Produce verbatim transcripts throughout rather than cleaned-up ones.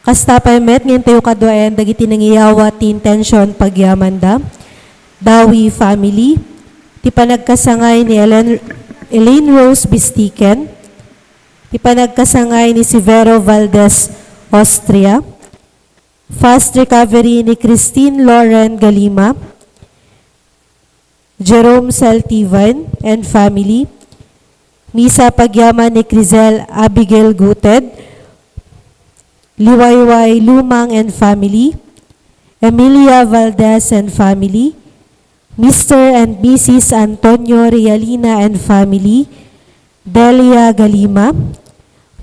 Kasta pay met nga intayo kaduaen dagiti nangiyawat ti intention pagyamanda. Dawi family, ti panagkasangay ni Ellen, Elaine Rose Bistiken, ti panagkasangay ni Severo Valdez Austria, fast recovery ni Christine Lauren Galima, Jerome Saltivan and family, misa pagyaman ni Crizel Abigail Guted, Liwayway Lumang and family, Emilia Valdez and family, Mister and Missus Antonio Realina and family, Delia Galima,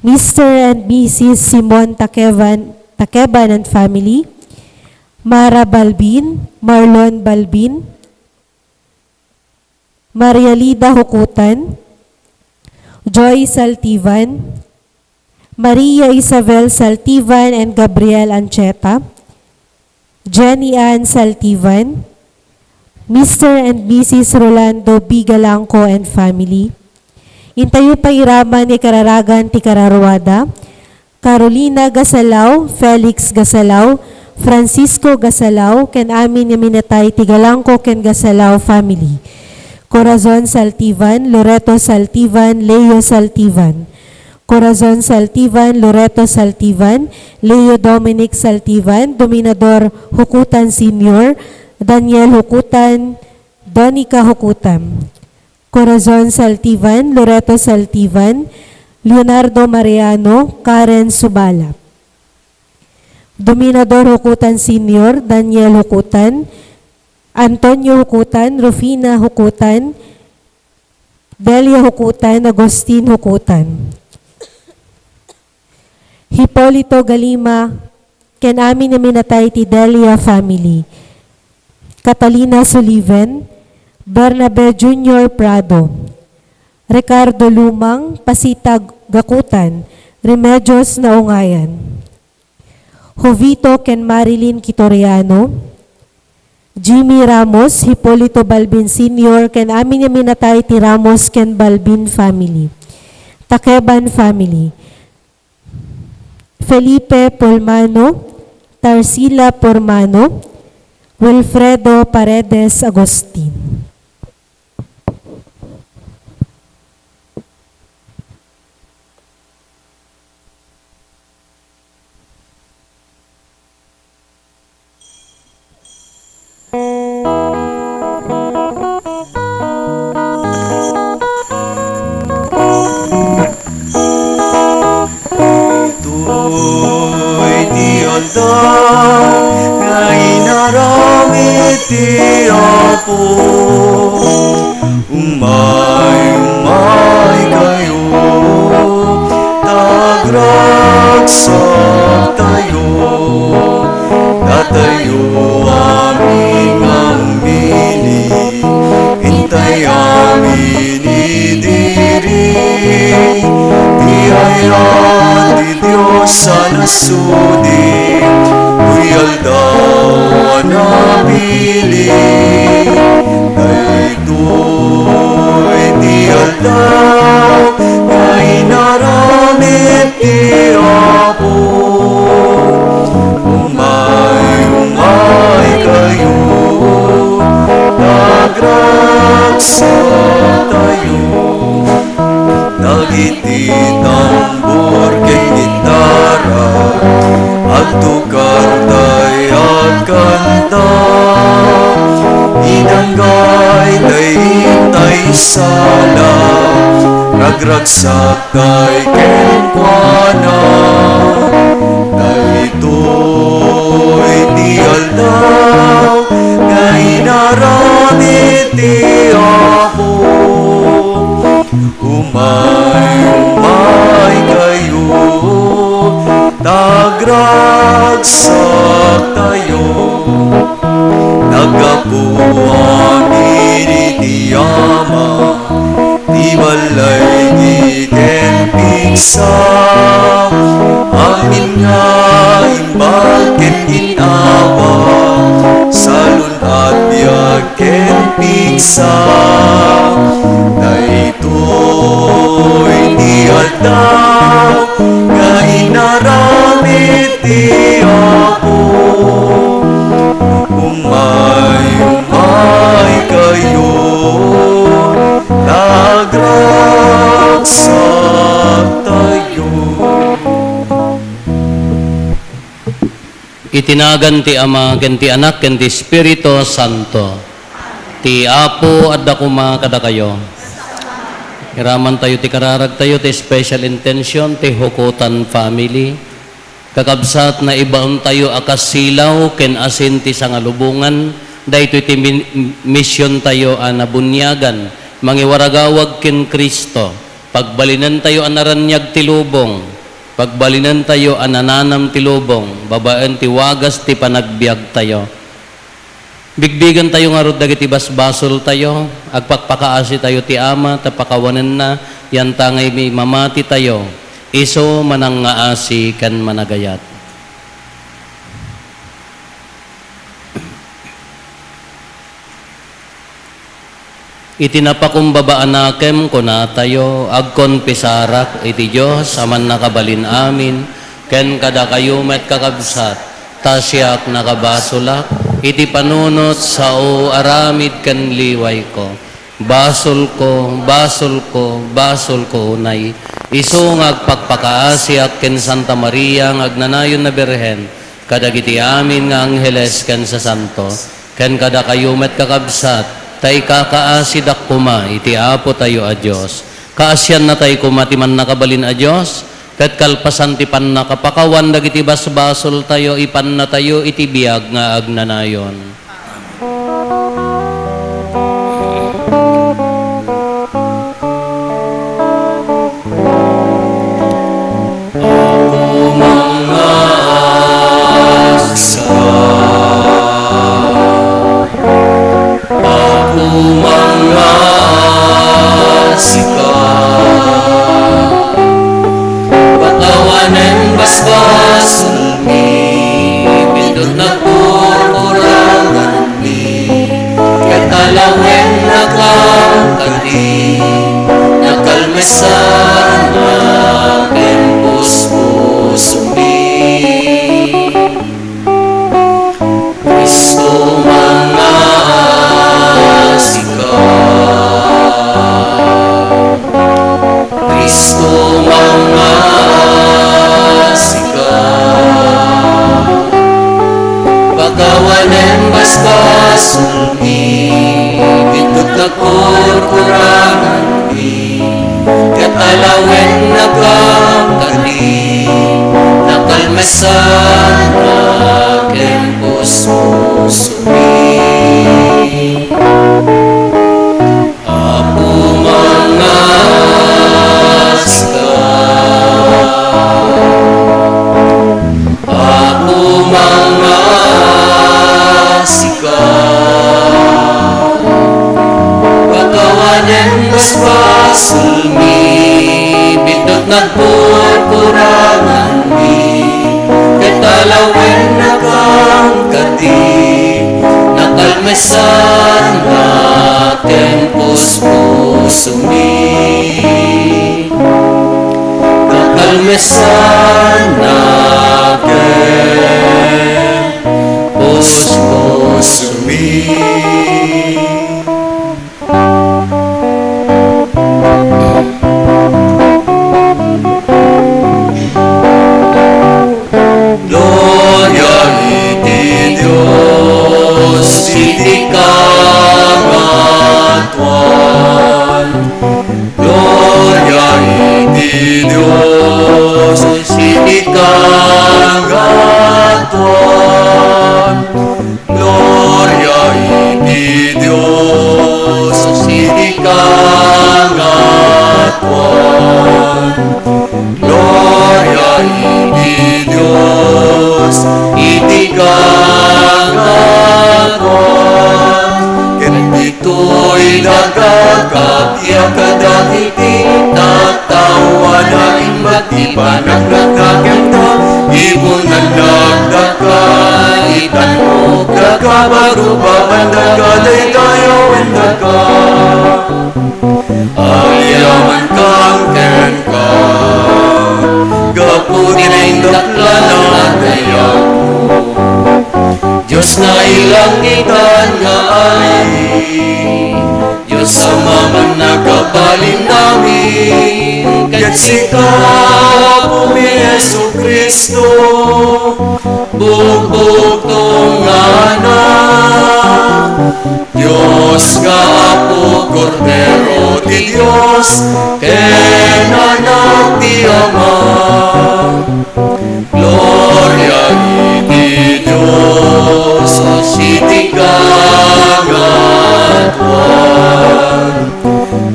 Mister and Missus Simon Takeban, Takeban and family, Mara Balbin, Marlon Balbin, Marialida Hukutan, Joy Saltivan, Maria Isabel Saltivan and Gabriel Ancheta, Jenny Ann Saltivan, Mister and Missus Rolando B. Galangco and family. Intayo pay iraman nga kararagan ti kararuada, Carolina Gasalao, Felix Gasalao, Francisco Gasalao, ken amin nga minatay ti Galangco ken Gasalao family. Corazon Saltivan, Loreto Saltivan, Leo Saltivan. Corazon Saltivan, Loreto Saltivan, Leo Dominic Saltivan, Dominador Hukutan Senior, Daniel Hukutan, Donica Hukutan. Corazon Saltivan, Loreto Saltivan, Leonardo Mariano, Karen Subala. Dominador Hukutan Senior, Daniel Hukutan, Antonio Hukutan, Rufina Hukutan, Delia Hukutan, Agustin Hukutan. Hipolito Galima, ken amin nga minatay ti Delia family. Catalina Sullivan, Bernabe Junior Prado, Ricardo Lumang, Pasita Gakutan, Remedios Naungayan. Jovito ken Marilyn Quitoriano, Jimmy Ramos, Hipolito Balbin Senior, ken amin nga minatay ti Ramos ken Balbin family. Takeban family. Felipe Polmano, Tarsila Pormano, Wilfredo Paredes Agustin. Daytoy ti aldaw nga inaramid ti Apo. Umay, umay kayo, ta agragsaktayo. Datayo amin nga umili, intay amin idi diri. Ti ayat ti Dios a nasudi, toy aldaw a napili. Daytoy ti aldaw nga inaramid ti Apo. Umay, umay kayo, ta agragsaktayo. Dagiti tambor ken gitara, agtukar tay agkanta. Idanggay tay intay sala, ragragsak tay kenkuana. Daytoy ti aldaw nga inaramid ti Apo. Umay, umay kayo, ta agragsaktayo. Naggapu amin iti Ama, ti balay ken pigsa. Amin nga imbag ken gin-awa, salun-at biag ken pigsa. Daytoy ti aldaw nga Iti nagan ti Ama, ken ti Anak, ken ti Espiritu Santo. Ti Apo adda koma kadakayo. Iraman tayo ti kararagtayo, ti special intention, ti Hukotan family. Kakabsat, naibaon tayo a kasilaw ken asin ti sangalubongan, daytoy ti min-, mision tayo a nabuniagan, mangiwaragawag ken Cristo. Pagbalinen tayo a naraniag ti lubong. Pagbalinen tayo a nananam ti lubong babaen ti wagas ti panagbiag tayo. Bigbigen tayo ngarud dagiti basbasol tayo, agpakpakaasi tayo ti Ama ta pakawanenna, yantangay mamati tayo, isu manangngaasi ken managayat. Iti napakumbaba a nakem, kunatayo, agkonfesarak iti Dios a Mannakabalin-amin, ken kadakayo met, kakabsat, ta siak nakabasolak iti panunot, sao, aramid ken liwayko. Basolko, basolko, basolko unay. Isu nga agpakpakaasiak ken Santa Maria nga agnanayon a Birhen, kadagiti amin nga angheles ken sasanto, ken kadakayo met, kakabsat, ta ikakaasidak koma iti Apo tayo a Dios. Kaasiannatay koma ti Mannakabalin a Dios, ket kalpasan ti pannakapakawan dagiti basbasoltayo, ipannatayo iti biag nga agnanayon. Apo, mangngaasi ka. Apo, mangngaasi ka. Pakawanen basbasolmi, biddutna, kurkurangan ket alawennaka kadi, nakalmesanna ken puspusomi. Cristo, mangngaasi ka. Cristo, mangngaasi ka. Pakawanen basbasolmi, biddutna, kurkuranganmi, ket alawennaka kadi, nakalmesanna ken puspusomi. Apo, mangngaasi ka. Apo, mangngaasi ka. Pakawanen basbasolmi, biddutna, kurkuranganmi, ket alawennaka kadi, nakalmesanna ken puspusomi. Nakalmesanna ken puspusomi. Gloria iti Dios iti kangatoan. Gloria iti Dios iti kangatoan. Gloria iti Dios iti kangatoan. Gloria iti Dios iti kangatoan. Ket ditoy daga, kapiak kadagiti tattao a naimbag ti panagnaknakemda, ibunan nagdaka, itan-okdaka, barubaandaka, daydayawendaka. Agyamankam kenka, gapu ti naindaklan a dayagmo. Dios nga ilangitan nga Ari, Dios a Mannakabalin-amin, ket sika, Apomi Jesu-Cristo, Bugbugtong nga Anak, Dios nga Apo, Kordero ti Dios, ken Anak ti Ama. Gloria iti Dios iti kangatoan.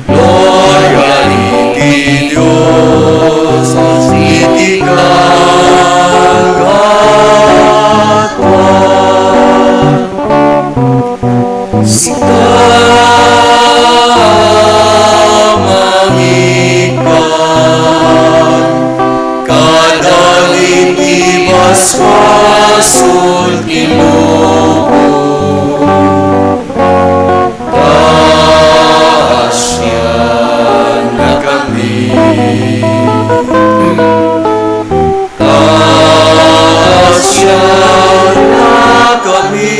Gloria iti Dios iti kangatoan. Sika mangikkan kadagiti basbasol ti lubong. Kaasiannakami. Kaasiannakami.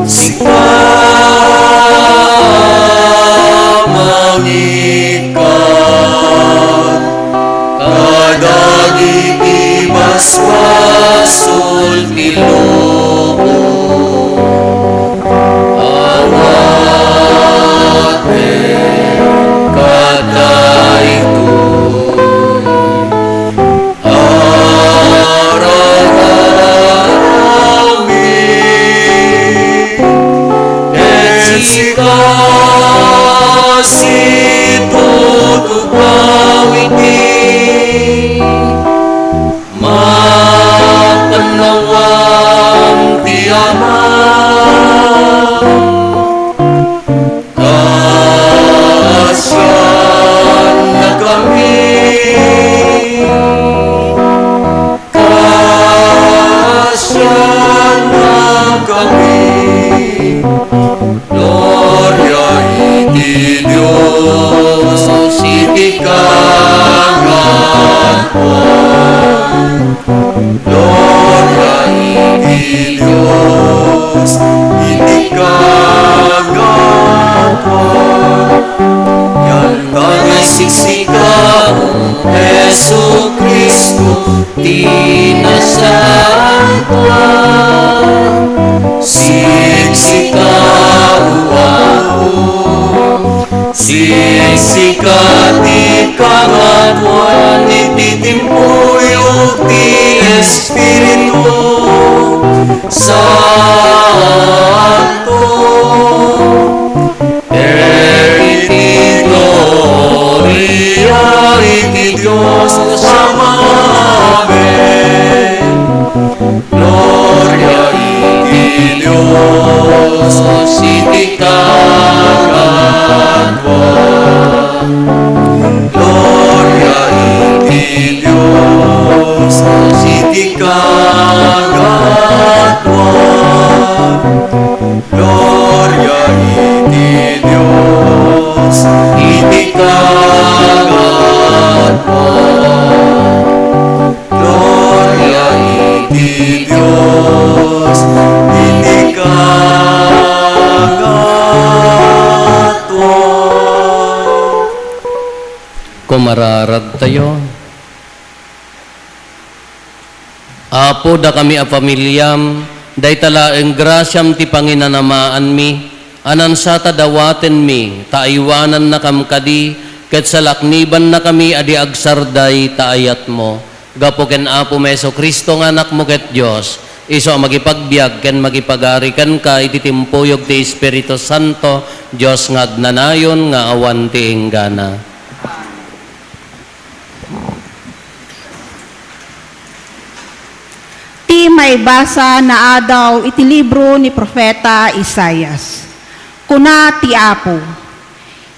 Sika mangikkan kadagiti basbasol ti lubong. Awaten kadaytoy. Aramid ket sika situtukaw iti makannawan ti Ama. Kaasiannakami. Kaasiannakami. Gloria iti Dios iti kangatoan. Gloria iti Dios iti kangatoan. Yan nga siksika, Jesu-Cristo, ti nasayaat. Siksika, O Apo, siksika ti kangatoan iti timpuyog ti Espiritu Santo. Iti gloria iti Dios Ama. Amen. Gloria iti Dios iti kangatoan. Gloria iti Dios iti kangatoan. Gloria iti Dios iti kangatoan. Gloria iti Dios iti kangatoan. Kumararadtayo. Apo, dakami a familiam, dayta laeng grasiam ti panginanamaanmi, a nansata dawatenmi, ta aywanannakam kadi, ket salaknibannakami a di agsarday ta ayatmo. Gapu ken Apomi Jesu-Cristo nga Anakmo ket Dios, isu a mangipagbiag ken mangipagari kenka iti timpuyog ti Espiritu Santo, Dios nga agnanayon nga awan ti inggana. Ti maibasa naadaw iti libro ni Profeta Isaias. Kuna ti Apo,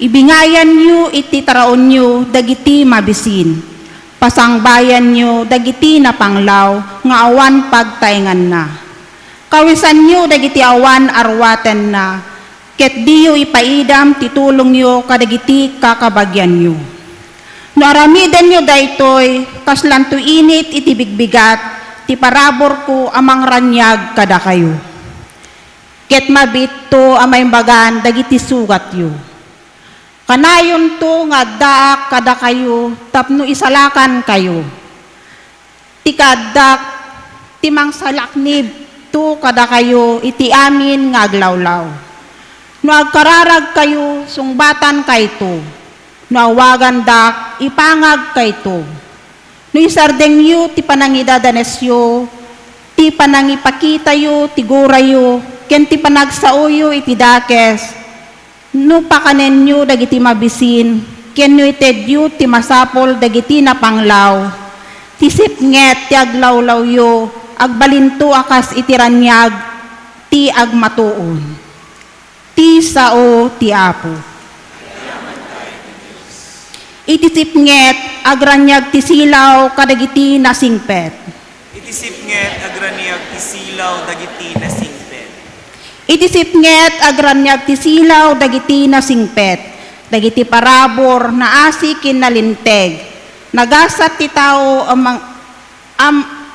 "Ibingayanyo iti taraonyo dagiti mabisin, pasangbayanyo dagiti napanglaw nga awan pagtaenganna. Kawisanyo dagiti awan aruatenna, ket diyo ipaidam ti tulongyo kadagiti kakabagianyo. No aramidenyo daytoy, kaslanto init iti bigbigat ti paraburko a mangraniag kadakayo, ket mabiitto a maimbagan dagiti sugatyo. Kanayonto nga addaak kadakayo tapno isalakankayo." Ti kaaddak ti mangsalaknibto kadakayo iti amin nga aglawlaw. No agkararagkayo, sungbatankayto. No awagandak, ipangagkayto. No isardengyo ti panangidadanesyo, ti panangipakitayo ti gurayo, ken ti panagsaoyo iti dakes, no pakanenyo dagiti mabisin, ken no itedyo ti masapul dagiti napanglaw, ti sipnget ti aglawlawyo agbalinto a kas iti raniag ti agmatuon. Ti sao ti Apo. Iti sipnget, agraniag ti silaw kadagiti nasingpet. Iti sipnget, agraniag ti silaw dagiti nasingpet. Iti sipnget, agraniag ti silaw dagiti nasingpet. Dagiti parabur, naasi ken nalinteg. Nagasat ti tao a mang-, a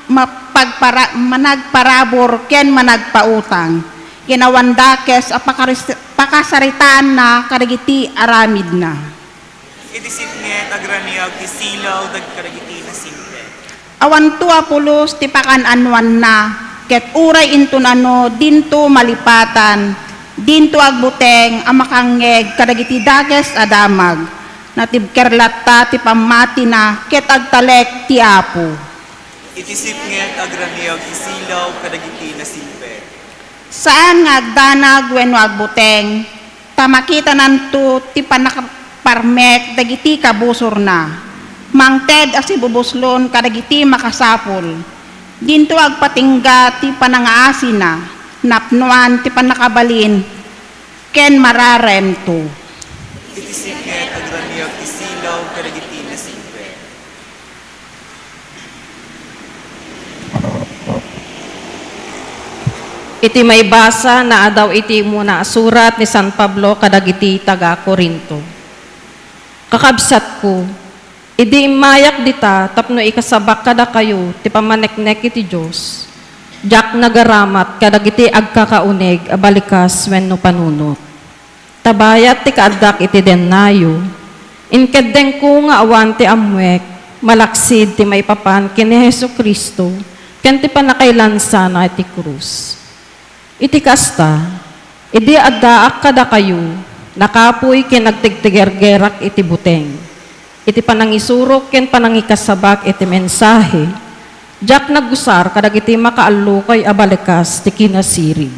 mapagpara-, managparabur ken managpautang, ken awan dakes a pakaris-, pakasaritaanna kadagiti aramidna. Iti sipnget, agraniag ti silaw dag-, kadagiti nasingpet. Awanto a pulos ti pakan-anoanna, ket uray inton ano, dinto malipatan, dinto agbuteng a makangngeg kadagiti dakes a damag. Natibker latta ti pammatina, ket agtalek ti Apo. Iti sipnget, agraniag ti silaw kadagiti nasingpet. Saan nga agdanag wenno agbuteng, ta makitananto ti pannakaparmek dagiti kabusorna. Mangted a sibubuslon kadagiti makasapul. Dinto agpatingga ti panangaasina, napnoan ti pannakabalin, ken mararemto. Iti sipnget, agraniag ti silaw kadagiti nasingpet. Iti maibasa, naadaw iti umuna a surat ni San Pablo kadagiti taga-Corinto. Kakabsatko, idi immayak dita tapno ikasabak kadakayo ti pammaneknek iti Dios, diak nagaramat kadagiti agkakauneg a balikas wenno panunot. Ta bayat ti kaaddak iti dennayo, inkeddengko nga awan ti ammoek malaksid ti maipapan ken ni Jesu-Cristo ken ti pannakailansana iti krus. Iti kasta, idi addaak kadakayo, nakapuy ken agtigtigergerak iti buteng, iti panangisurok ken panangikasabak iti mensahe, diak nagusar kadagiti makaallukoy a balikas ti kinasirib.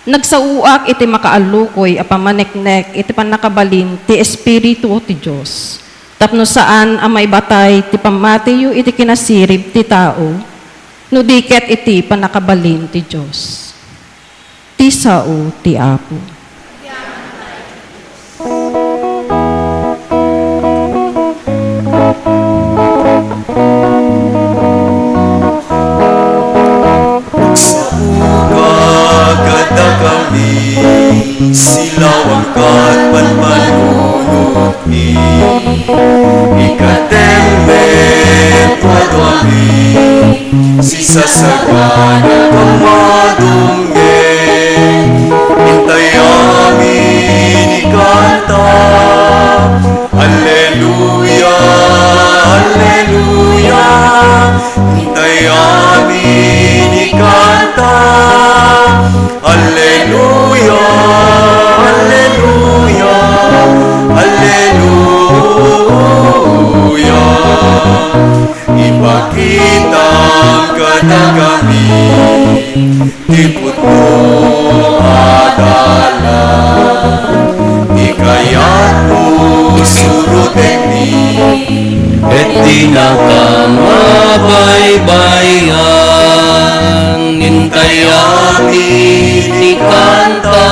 Nagsaoak iti makaallukoy a pammaneknek iti pannakabalin ti Espiritu ti Dios, tapno saan a maibatay ti pammatiyo iti kinasirib ti tao, no di ket iti pannakabalin ti Dios. Ti sao ti Apo. Nagsaoka kadakami, silaw ket panpanunotmi. Ikateng met waduami, sisasagana a madungngen. Intay amin ikanta. Alleluia, alleluia. Intay amin ikanta. Alleluia, alleluia, alleluia. Ipakitam kadakami ti pudno a dalan. Ti kayatmo surotenmi. Ket dinakam a baybay-an, intay amin ikanta.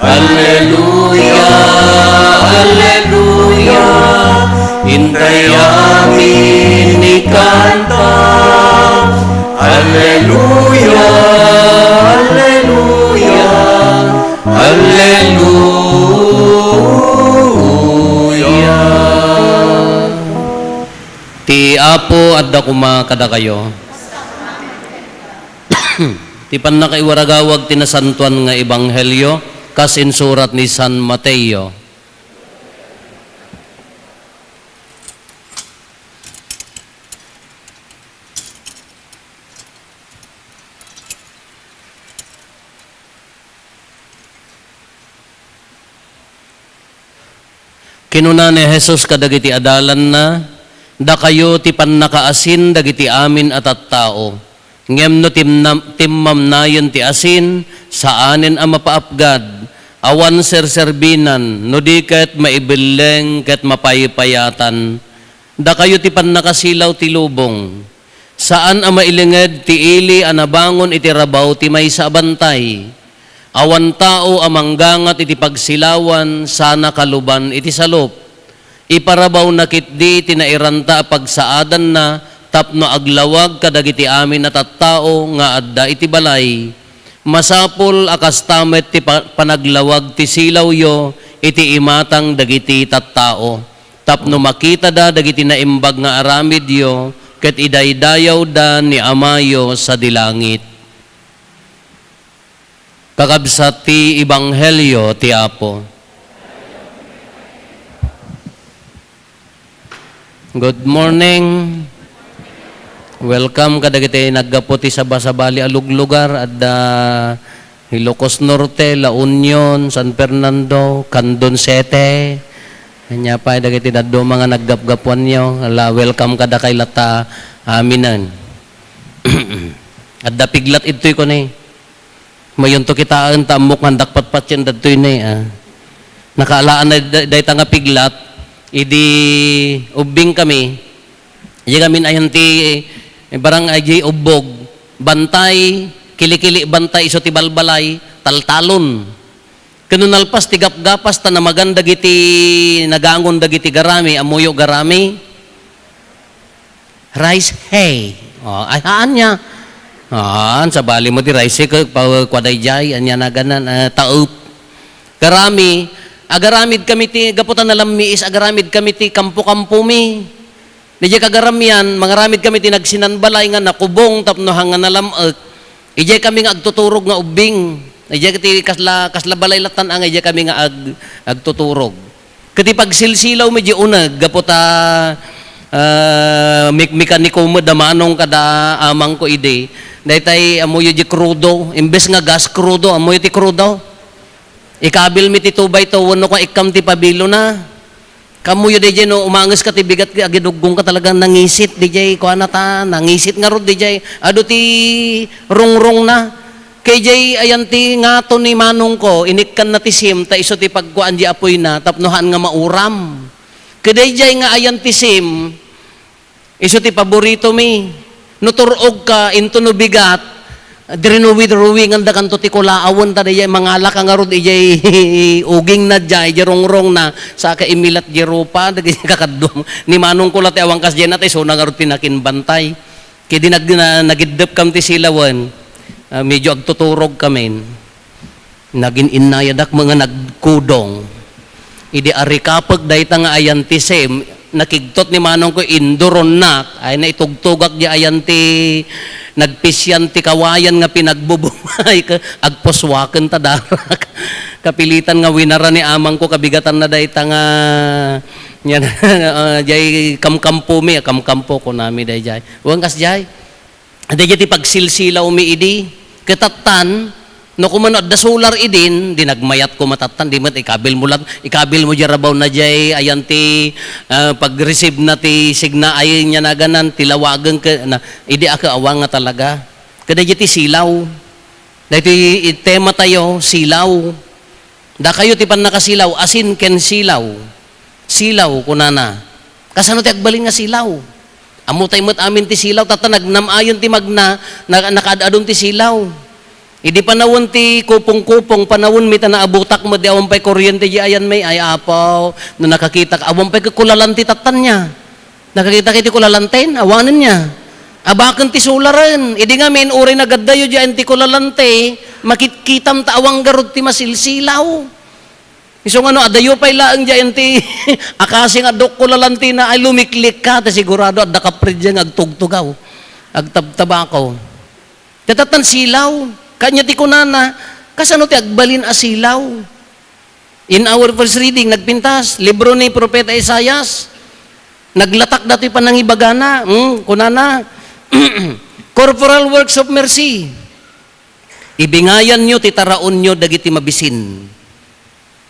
Alleluia, alleluia, intay amin ikanta. Alleluia, alleluia, alleluia. Ti Apo adda koma kadakayo. Ti pannakaiwaragawag ti nasantoan nga ebanghelio kas insurat ni San Mateo. Kinuna ni Jesus kadagiti adalanna, "Dakayo ti pannakaasin dagiti amin a tattao. Ngem no timnam-, timmamnayen ti asin, saanen a mapaapgad, awan serserbinan, no di ket maibelleng ket mapaypayatan. Dakayo ti pannakasilaw ti lubong. Saan a mailinged ti ili a nabangon iti rabaw ti maysa a bantay. Awan tao a manggangat iti pagsilawan sana kaluban iti salup. Iparabawna ketdi ti nairanta a pagsaadanna tapno aglawag kadagiti amin a tattao nga adda iti balay. Masapul a kasta met ti pa-, panaglawag ti silawyo iti imatang dagiti tattao, tapno makitada dagiti naimbag nga aramidyo, ket idaydayawda ni Amayo sadi langit." Kakabsat ti Ebanghelio ti Apo. Good morning. Welcome kadagiti naggapu ti sabasabali a luglugar, adda Ilocos Norte, La Union, San Fernando, Candon Sete. Ania pay dagiti dadduma nga naggapgapuanyo. Ala, welcome kadakay latta aminen. Adda piglat idtoy koni. Mayunto kitaen ta ammok nga dakpatpatien dadtoy ne, ah. Nakaalaan na da-, dayta nga piglat, idi ubbing kami, idi kami ayan ti barangay, di ubbog, bantay, kilikili bantay, isu ti balbalay, taltalon. Ken no nalpas ti gapgapas ta namagan dagiti nagangon dagiti garami, ammoyo garami? Rice hay. Oh, ay, haan niya. Haan, sabali mo ti rice hay, pa, kua dayjay, ania naganan, ah, taup. Garami, agaramid kami ti, gapu ta nalammiis, agaramid kami ti kampo-kampo mi. Diay kagaramian, mangaramid kami ti nagsinanbalay nga nakubong tapno hanga nalam-ek. Idiay kami nga agtuturog nga ubbing. Idiay ti kasla, kasla balay lattan nga idiay kami nga ag-, agtuturog. Ket ti pagsilsilaw mi di uneg, gapu ta, ah, mik-, mekaniko met a manong kada amangko idi. Daytay, ammoyo di krudo, imbes nga gas krudo, ammoyo ti krudo. Ikabil mi ti two by two wenno kua ikkam ti pabilona. Ammoyo dayjay no umanges ka ti bigat, agiduggong ka talaga, nangisit dayjay, kuana ta, nangisit ngarud dayjay. Adu ti rungrong na. Kay jay ayan ti ngato ni manongko, inikkanna ti sim, ta isu ti pagkuan di apoyna, tapno haan nga mauram. Ket dayjay nga ayan ti sim, isu ti paborito mi. No tur-og ka, into no bigat, diri no ruwingan da kanto ti kulaawen, ta dayjay mangala ka ngarud, ijay uging na, jay, ijay rungrong na, sa ka imilat di rupa, dagiti kakadduam. Ni manongko la ti awan kas jay na, ta isuna ngarud ti nakinbantay. Ket idi nag-, na-, nagiddep kam ti silawen, ah, medyo agtuturog kamin. Nagin-innayadak met nga nagkudong. Idi arikapek dayta nga ayan ti sim, nakigtot ni manongko, induronnak, ay naitugtugak di ayan ti nagpisian ti kawayan nga pinagbubungay, ka-, agpuswaken ta darak. Kapilitan nga winara ni amangko, kabigatanna dayta nga, yan, ah, jay kamkampo mi, kamkampo kunami dayjay. Wen kas jay. Dayjay ti pagsilsilaw mi idi. Ket tattan, no kumano adda solar idin, di nagmayat ko matattan, di met ikabil mo lang, ikabil mo di rabaw na jay, ayan ti, ah, pag-receive na ti signa ay niya naganan, ti lawagen ke, na, idi aka awan nga talaga. Ket dayjay ti silaw. Daytoy tema tayo, silaw. Dakayo ti pannakasilaw, asin ken silaw. Silaw, kunana. Kasano ti agbalin nga silaw? Ammotay met amin ti silaw, tatta nagnam-ayon ti magna, na-, nakaad-adun ti silaw. Idi panawen ti kupong-kupong, panawen mi ta naabutak met di awan pay kuryente di ayan may, ay apaw, no nakakitak, awan pay kulalan ti tattan niya. Nakakita kayo ti kulalanten? Awanen niya. Abaken ti sularen. Idi ngamin, uray nagaddayo diyan ti kulalante, makitkitam ta awan garud ti masilsilaw. Isu nga no, adayo pay laeng diyan ti akasi nga duk kulalantina ay lumiklik ka, ta sigurado adda kapre diyan nga agtugtugaw, agtabtabako. Tattan silaw. Kanya ti kunana, kasano ti agbalin a silaw? In our first reading, nagpintas, libro ni Propeta Isaias, naglatak datoy panangibagana, hmm, kunana, "Corporal works of mercy, ibingayanyo ti taraonyo dagiti mabisin."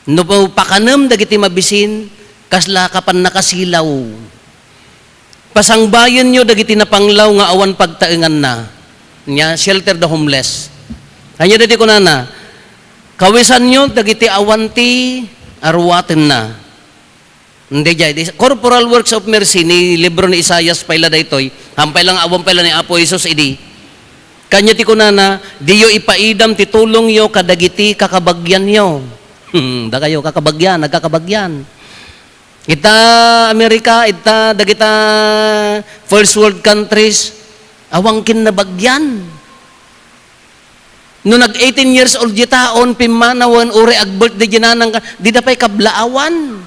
No pakanem dagiti mabisin, Kasla ka pannakasilaw. Pasangbayenyo dagiti napanglaw nga awan pagtaenganna. Nia, shelter the homeless. Ania daydi kunana, kawisanyo dagiti awan ti aruatenna. Daydiay, di, Corporal Works of Mercy ni libro ni Isaias pay la daytoy. Hampay la nga awan pay la ni Apo Jesus idi. Kania ti kunana, diyo ipaidam ti tulongyo kadagiti kakabagianyo. Hmm, dakayo, kakabagian, nagkakabagian. Ita Amerika, ita dagita first world countries, awan ken nabagian. No nag eighteen years old dita, on pimmanawen, uri ag-birthday di nanang ka, dida pay kablaawan.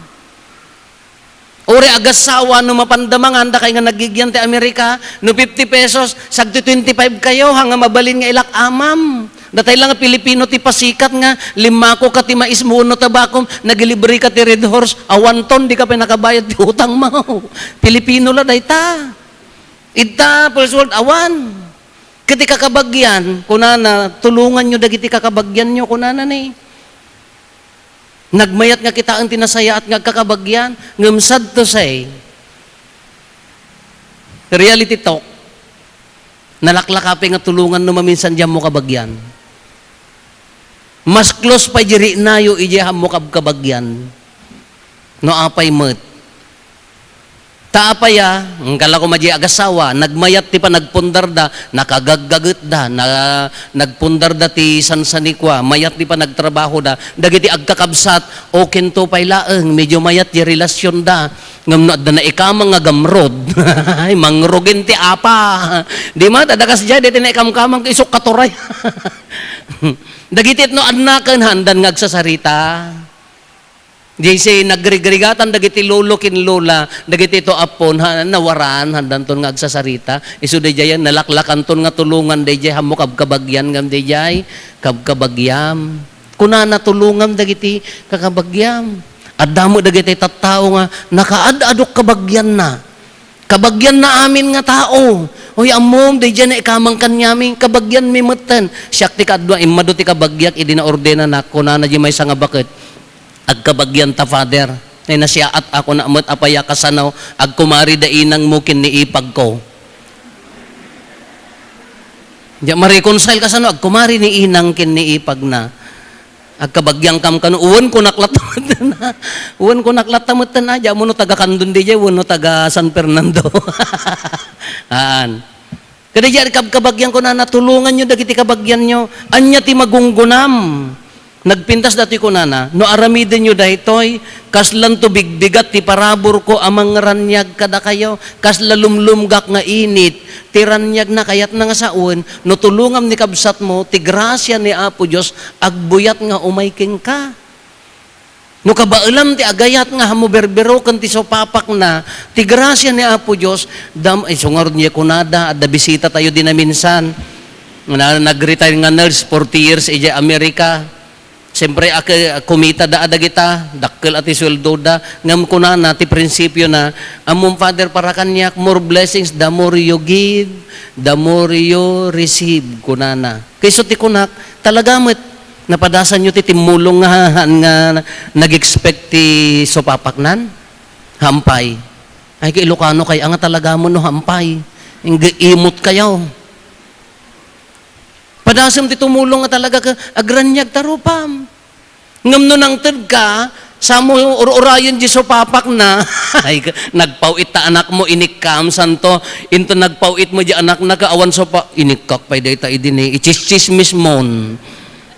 Uri agassawa, no mapanda mangan, dakay nga nagigian ti Amerika, no fifty pesos, sagdi twenty-five kayo, ha nga mabalin nga ilak-amam. Datay la nga Pilipino ti pasikat nga, limako ka ti mais mo wenno tabakom, nagilibre ka ti Red Horse, awanton, di ka pay nakabayad ti utang mo. Pilipino la dayta. Ita, first world, awan. Ket ti kakabagian, kunana, tulonganyo dagiti kakabagianyo, kunana ni. Nagmayat nga kitaen ti nasayaat nga agkakabagian, ngem sad to say, reality talk, nalaklaka pay nga tulongan no maminsan diay ammo kabagian. Mas close pay di riknayo idiay ammo kabkabagian. No apay met. Ta apay a, ngkala ko madi agassawa, nagmayat ti panagpundarda, nakagaggagetda, na, nagpundarda ti sansanikua, mayat ti panagtrabahoda, dagiti agkakabsat, oken to pay laeng, medyo mayat ti relasionda. Ngem no adda naikamang nga gamrod, ay, mangrugin ti apa. Di met, adda kasdiay, daytoy naikamkamang, isok katuray. Dagiti no annaken, handan nga agsasarita. Diay say nagrigrigatam dagiti lolo ken lola, dagiti to appon, ha, nawaran, handanton nga agsasarita. Isu daydiay, nalaklakanton nga tulongan daydiay, ammo kabkabagian ngem daydiay, kabkabagiam. Kunana, tulongam dagiti kakabagiam. Adda met dagiti tattao nga nakaad-adok kabagianna. Kabagianna amin nga tao. Oy, ammom, daydiay naikamang kaniami, kabagianmi metten. Siak ti kaadua, immadu ti kabagiak, idi naordenanak, kunana di maysa nga baket, agkabagianta, Father. Ay, nasiaat ako na met, apay a kasano, agkumari da inangmo ken ni ipagko. Di, ma-reconcile kasano, agkumari ni inang ken ni ipagna. Agkabagiangkam kano, wen kunak latta metten, a. Wen kunak latta metten, a, diammo no taga Candon daydiay, wenno taga San Fernando. Haan. Kada diay kabkabagian kunana, tulonganyo dagiti kabagianyo. Ania ti magunggunam? Nagpintas datoy kunana, no aramidenyo daytoy, kaslanto bigbigat ti paraburko a mangraniag kadakayo, kasla lumlumgak nga init, ti raniagna kayatna nga sawen, no tulongam ni kabsatmo, ti grasia ni Apo Dios agbuyat nga umay kenka. No kabaelam ti agayat nga ammo berberoken ti supapakna, ti grasia ni Apo Dios, dam-, isu ngarud nga kunada, adda bisitatayo di naminsan. Na, nag-retire nga nurse, forty years, idiay Amerika. Siyempre, ak-, kumita da dagita, dakkel a ti sueldoda. Ngem kunana, ti prinsipiona, ammom, Father, para kaniak, more blessings, the more you give, the more you receive, kunana. Kayso ti kunak, talaga met, napadasanyo ti timmulong nga, nga nag-expect ti supapaknan? Hampay. Ay, kay Ilocano kay, anga talaga mo no hampay. Ingge imot kayo. Padasem ti tumulong nga talaga ka, agraniag ta rupam. Ngem no nangted ka, samo ur-urayen di supapakna. Ay, nagpaw-it ta anakmo, inikkam, santo. Into nagpaw-it mo di anakna ka, awan supa-, inikkak pay dayta idi ni, ichis-chismis mon.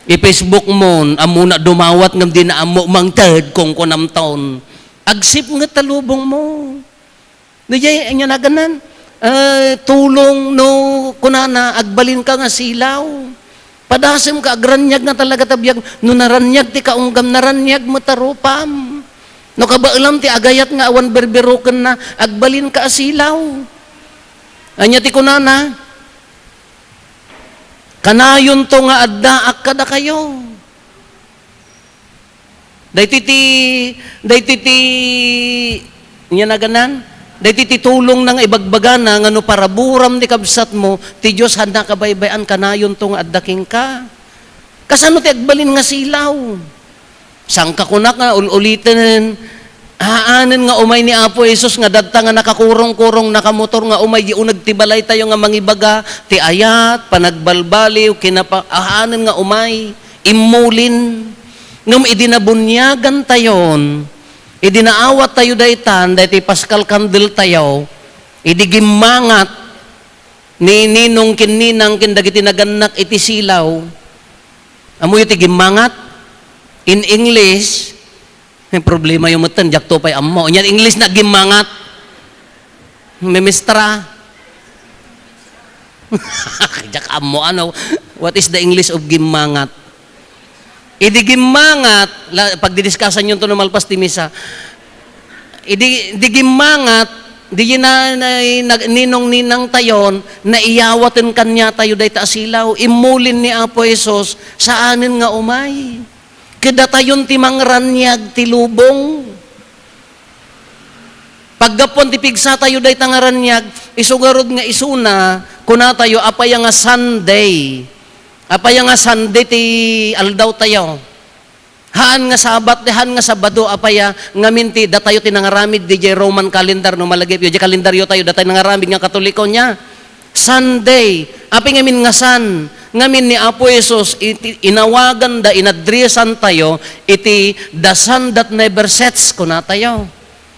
I-Facebook mon, ammona dumawat ngem di na ammo mangted, kungkunamton. Agsip nget ta lubong mo. Daydiay, ania naganan? Eh, tulong no kunana, agbalinka nga silaw. Padasem ka, agraniag nga talaga ta biag. No naraniag ti kaunggam, naraniag met ta rupam. No kabaelam ti agayat nga awan berberokenna, agbalinka a silaw. Ania ti kunana? Kanayonto nga addaak kadakayo. Daytoy ti, daytoy ti, ania naganan? Daytoy ti tulongna nga ibagbagana nga no paraburam ti kabsatmo, ti Dios haanna kabaybay-an, kanayonto nga adda kenka. Kasano ti agbalin nga silaw? Saan ka kunak nga ul-uliten, Haanen nga umay ni Apo Jesus nga dadta nga nakakurong-kurong, nakamotor nga umay, di uneg ti balaytayo nga mangibaga, ti ayat, panagbalbaliw, kinapa-, haanen nga umay, immulin. Ngem idi nabuniagantayon, idi naawattayo daytan, daytoy Paschal candle tayo, idi gimmangat ni ninong ken ninang ken dagiti nagannak iti silaw, ammoyo ti gimmangat? In English, May problema yo metten, diak to pay ammo. Nya English na gimmangat. Memestra. Diak ammo, ano, what is the English of gimmangat? Idi gimmangat, la, pagdidiskasan yun to no malpas ti misa. Idi, di gimmangat, di na, na, na, ninong ninang tayon, naiyawaten kaniatayo dayta a silaw. Immulin ni Apo Jesus, saanen nga umay. Kadatayon ti mangraniag ti lubong. Paggapuan ti pigsatayo dayta nga raniag, isu ngarud nga isuna, kunatayo, apay nga Sunday? Apay nga Sunday ti aldawtayo? Haan nga Sabat, di haan nga Sabado, apay a, ngamin ti datayo ti nangaramid, di jay Roman calendar, no malagipyo, jay kalendaryo tayo, datayo nangaramid nga Katoliko niya. Sunday. Apay ngamin nga Sun? Ngamin ni Apo Jesus, iti, inawaganda, inadresantayo iti the sun that never sets, kunatayo.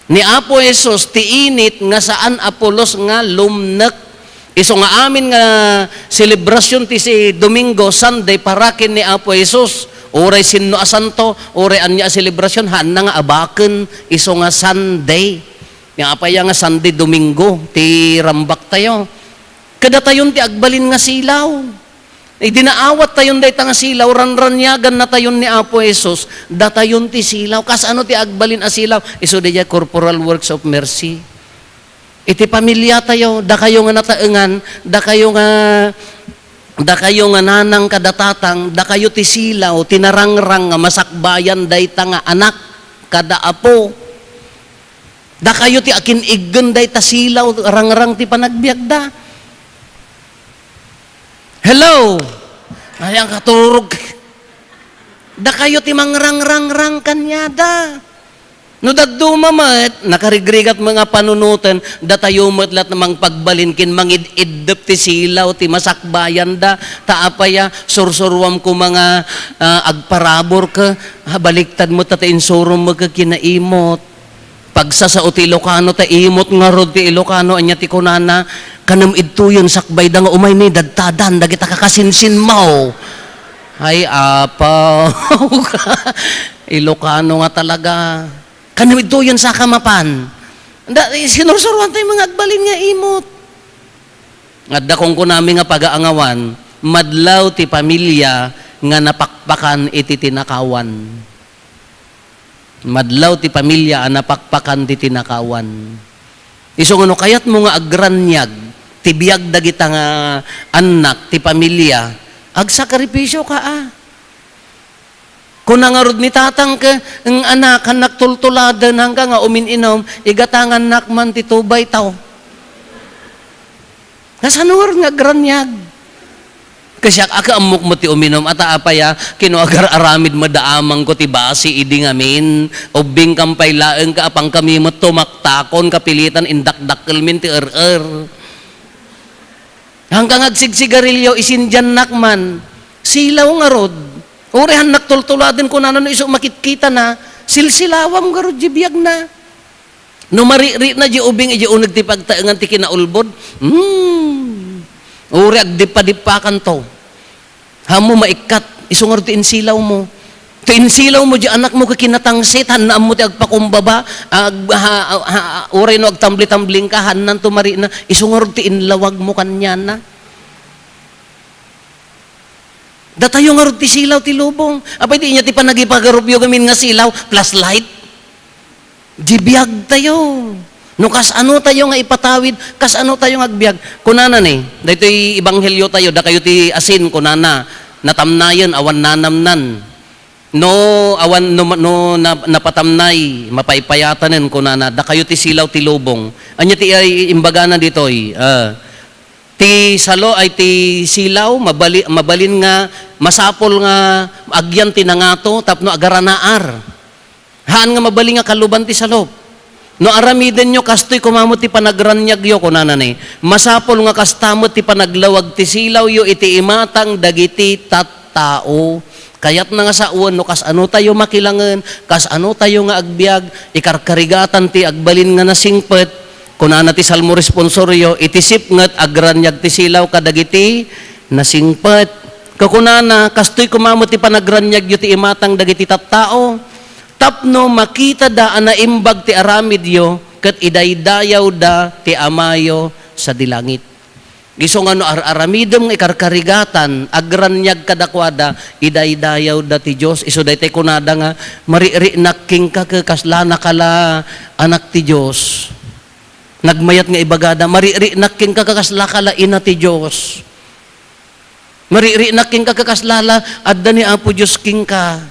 Ni Apo Jesus, ti init nga saan a pulos nga lumnek. Isu nga amin nga selebrasyon ti si Domingo, Sunday, para ken ni Apo Jesus. Uray sinno a santo, uray ania a selebrasyon, haanna nga abaken, isu nga Sunday. Nga apay nga Sunday, Domingo, ti rambaktayo. Kadatayon ti agbalin nga silaw. Idi naawattayon dayta nga silaw, ranraniagannatayon ni Apo Jesus, datayon ti silaw. Kasano ti agbalin a silaw? Isu daydiay corporal works of mercy. Iti pamiliatayo, dakayo nga nataengan, dakayo nga, dakayo nga nanang kada tatang, dakayo ti silaw, ti narangrang nga masakbayan dayta nga anak kada apo. Dakayo ti akin-iggen dayta silaw, rangrang ti panagbiagda. Hello? Ay, ang katurog. Dakayo ti mangrangrangrang kaniada. No dadduma met, nakarigrigat nga panunoten, datayo met la't mangpagbalin ken mangid-iddep ti silaw ti masakbayanda. Ta apay a, sursuruam ko mga, ah, agparabur ka, ah, baliktad met ta insurom met ka kinaimot. Pagsasao ti Ilocano, ta imot ngarud ti Ilocano, ania ti kunana, "Kanem idtoyen sakbayda nga umay ni dadtadan, dagita kakasinsinmaw." Ay, apaw. Ilocano nga talaga. "Kanem idtoyen saka mapan." Da, sinursuruan tayo mga agbalin nga imot. Adda kunkunami nga pagaangawan, madlaw ti pamilya nga napakpakan iti tinakawan. Madlaw ti pamilya a napakpakan ti tinakawan. Isu nga no kayatmo nga agraniag ti biag dagita nga annak ti pamilya, agsakripisio ka a. Kuna ngarud ni tatang ket, "Eng, anak, hannak tultuladen, hangka nga umin-inom, igatangannak man ti tubaytaw." Kasano ngarud nga agraniag? Kasiak, a, kaammok met ti uminum, ata apay a, kino agar-aramid met da amangko ti basi idi ngamin, ubbing kam pay laeng ka, apan kami met tumaktakon, kapilitan indakdakkelmin ti er-er. Hangka nga agsigsigarilio, isindiannak man, silaw ngarud. Uray hannak tultuladen kunana no isu makitkitana, silsilawam ngarud di biagna. No marikrik na di ubing, idi uneg ti pagtaengan ti kinaulbod, hmm, uri agdippadippakanto. Hammo maikkat, isu ngarud ti insilawmo. Ti insilawmo di anakmo ket kinatangsit, hanna ammo ti agpakumbaba, ag-, ha, ha, ha, uray no agtambli-tambling ka, hannanto marikna, isu ngarud ti inlawagmo kaniana. Datayo ngarud ti silaw ti lubong. Apay di nia ti panagipagarupyo ngamin nga silaw, flashlight? Di biagtayo. No kasano tayo nga ipatawid, kasano tayo nga agbiag. Kunana ni, daytoy ebanghelio tayo, dakayo ti asin, kunana, natamnayen, awan nanamnan. No, awan, no, no, na, napatamnay, mapaypayatanen, kunana, dakayo ti silaw ti lubong. Ania ti ay, imbagana ditoy? Ah, ti salo ay ti silaw, mabali-, mabalin nga, masapol nga agyan ti nangato tapno agaranaar. Haan nga mabalin nga kaluban ti salop. No aramidenyo, kastoy koma met ti panagraniagyo, kunana ni, masapul nga kasta met ti panaglawag ti silawyo iti imatang dagiti tattao. Kayatna nga sawen no kasano tayo makilangen, kasano tayo nga agbiag, ikarkarigatan ti agbalin nga nasingpet. Kunana ti Salmo responsoryo, iti sipnget agraniag ti silaw kadagiti nasingpet. Kakunana, kastoy koma met ti panagraniagyo ti imatang dagiti tattao. Tapno makitada a naimbag ti aramidyo ket idaydayawda ti Amayo sadi langit. Isu nga no ar-aramidem nga ikarkarigatan, agraniag kadakuada, idaydayawda ti Dios. Isu daytoy kunada nga, "Maririnak kenka ket kasla nakala anak ti Dios." Nagmayat nga ibagada, "Maririnak kenka ket kasla kala ina ti Dios." Maririnak kenka, kakaslala, adda ni Apo Dios kenka.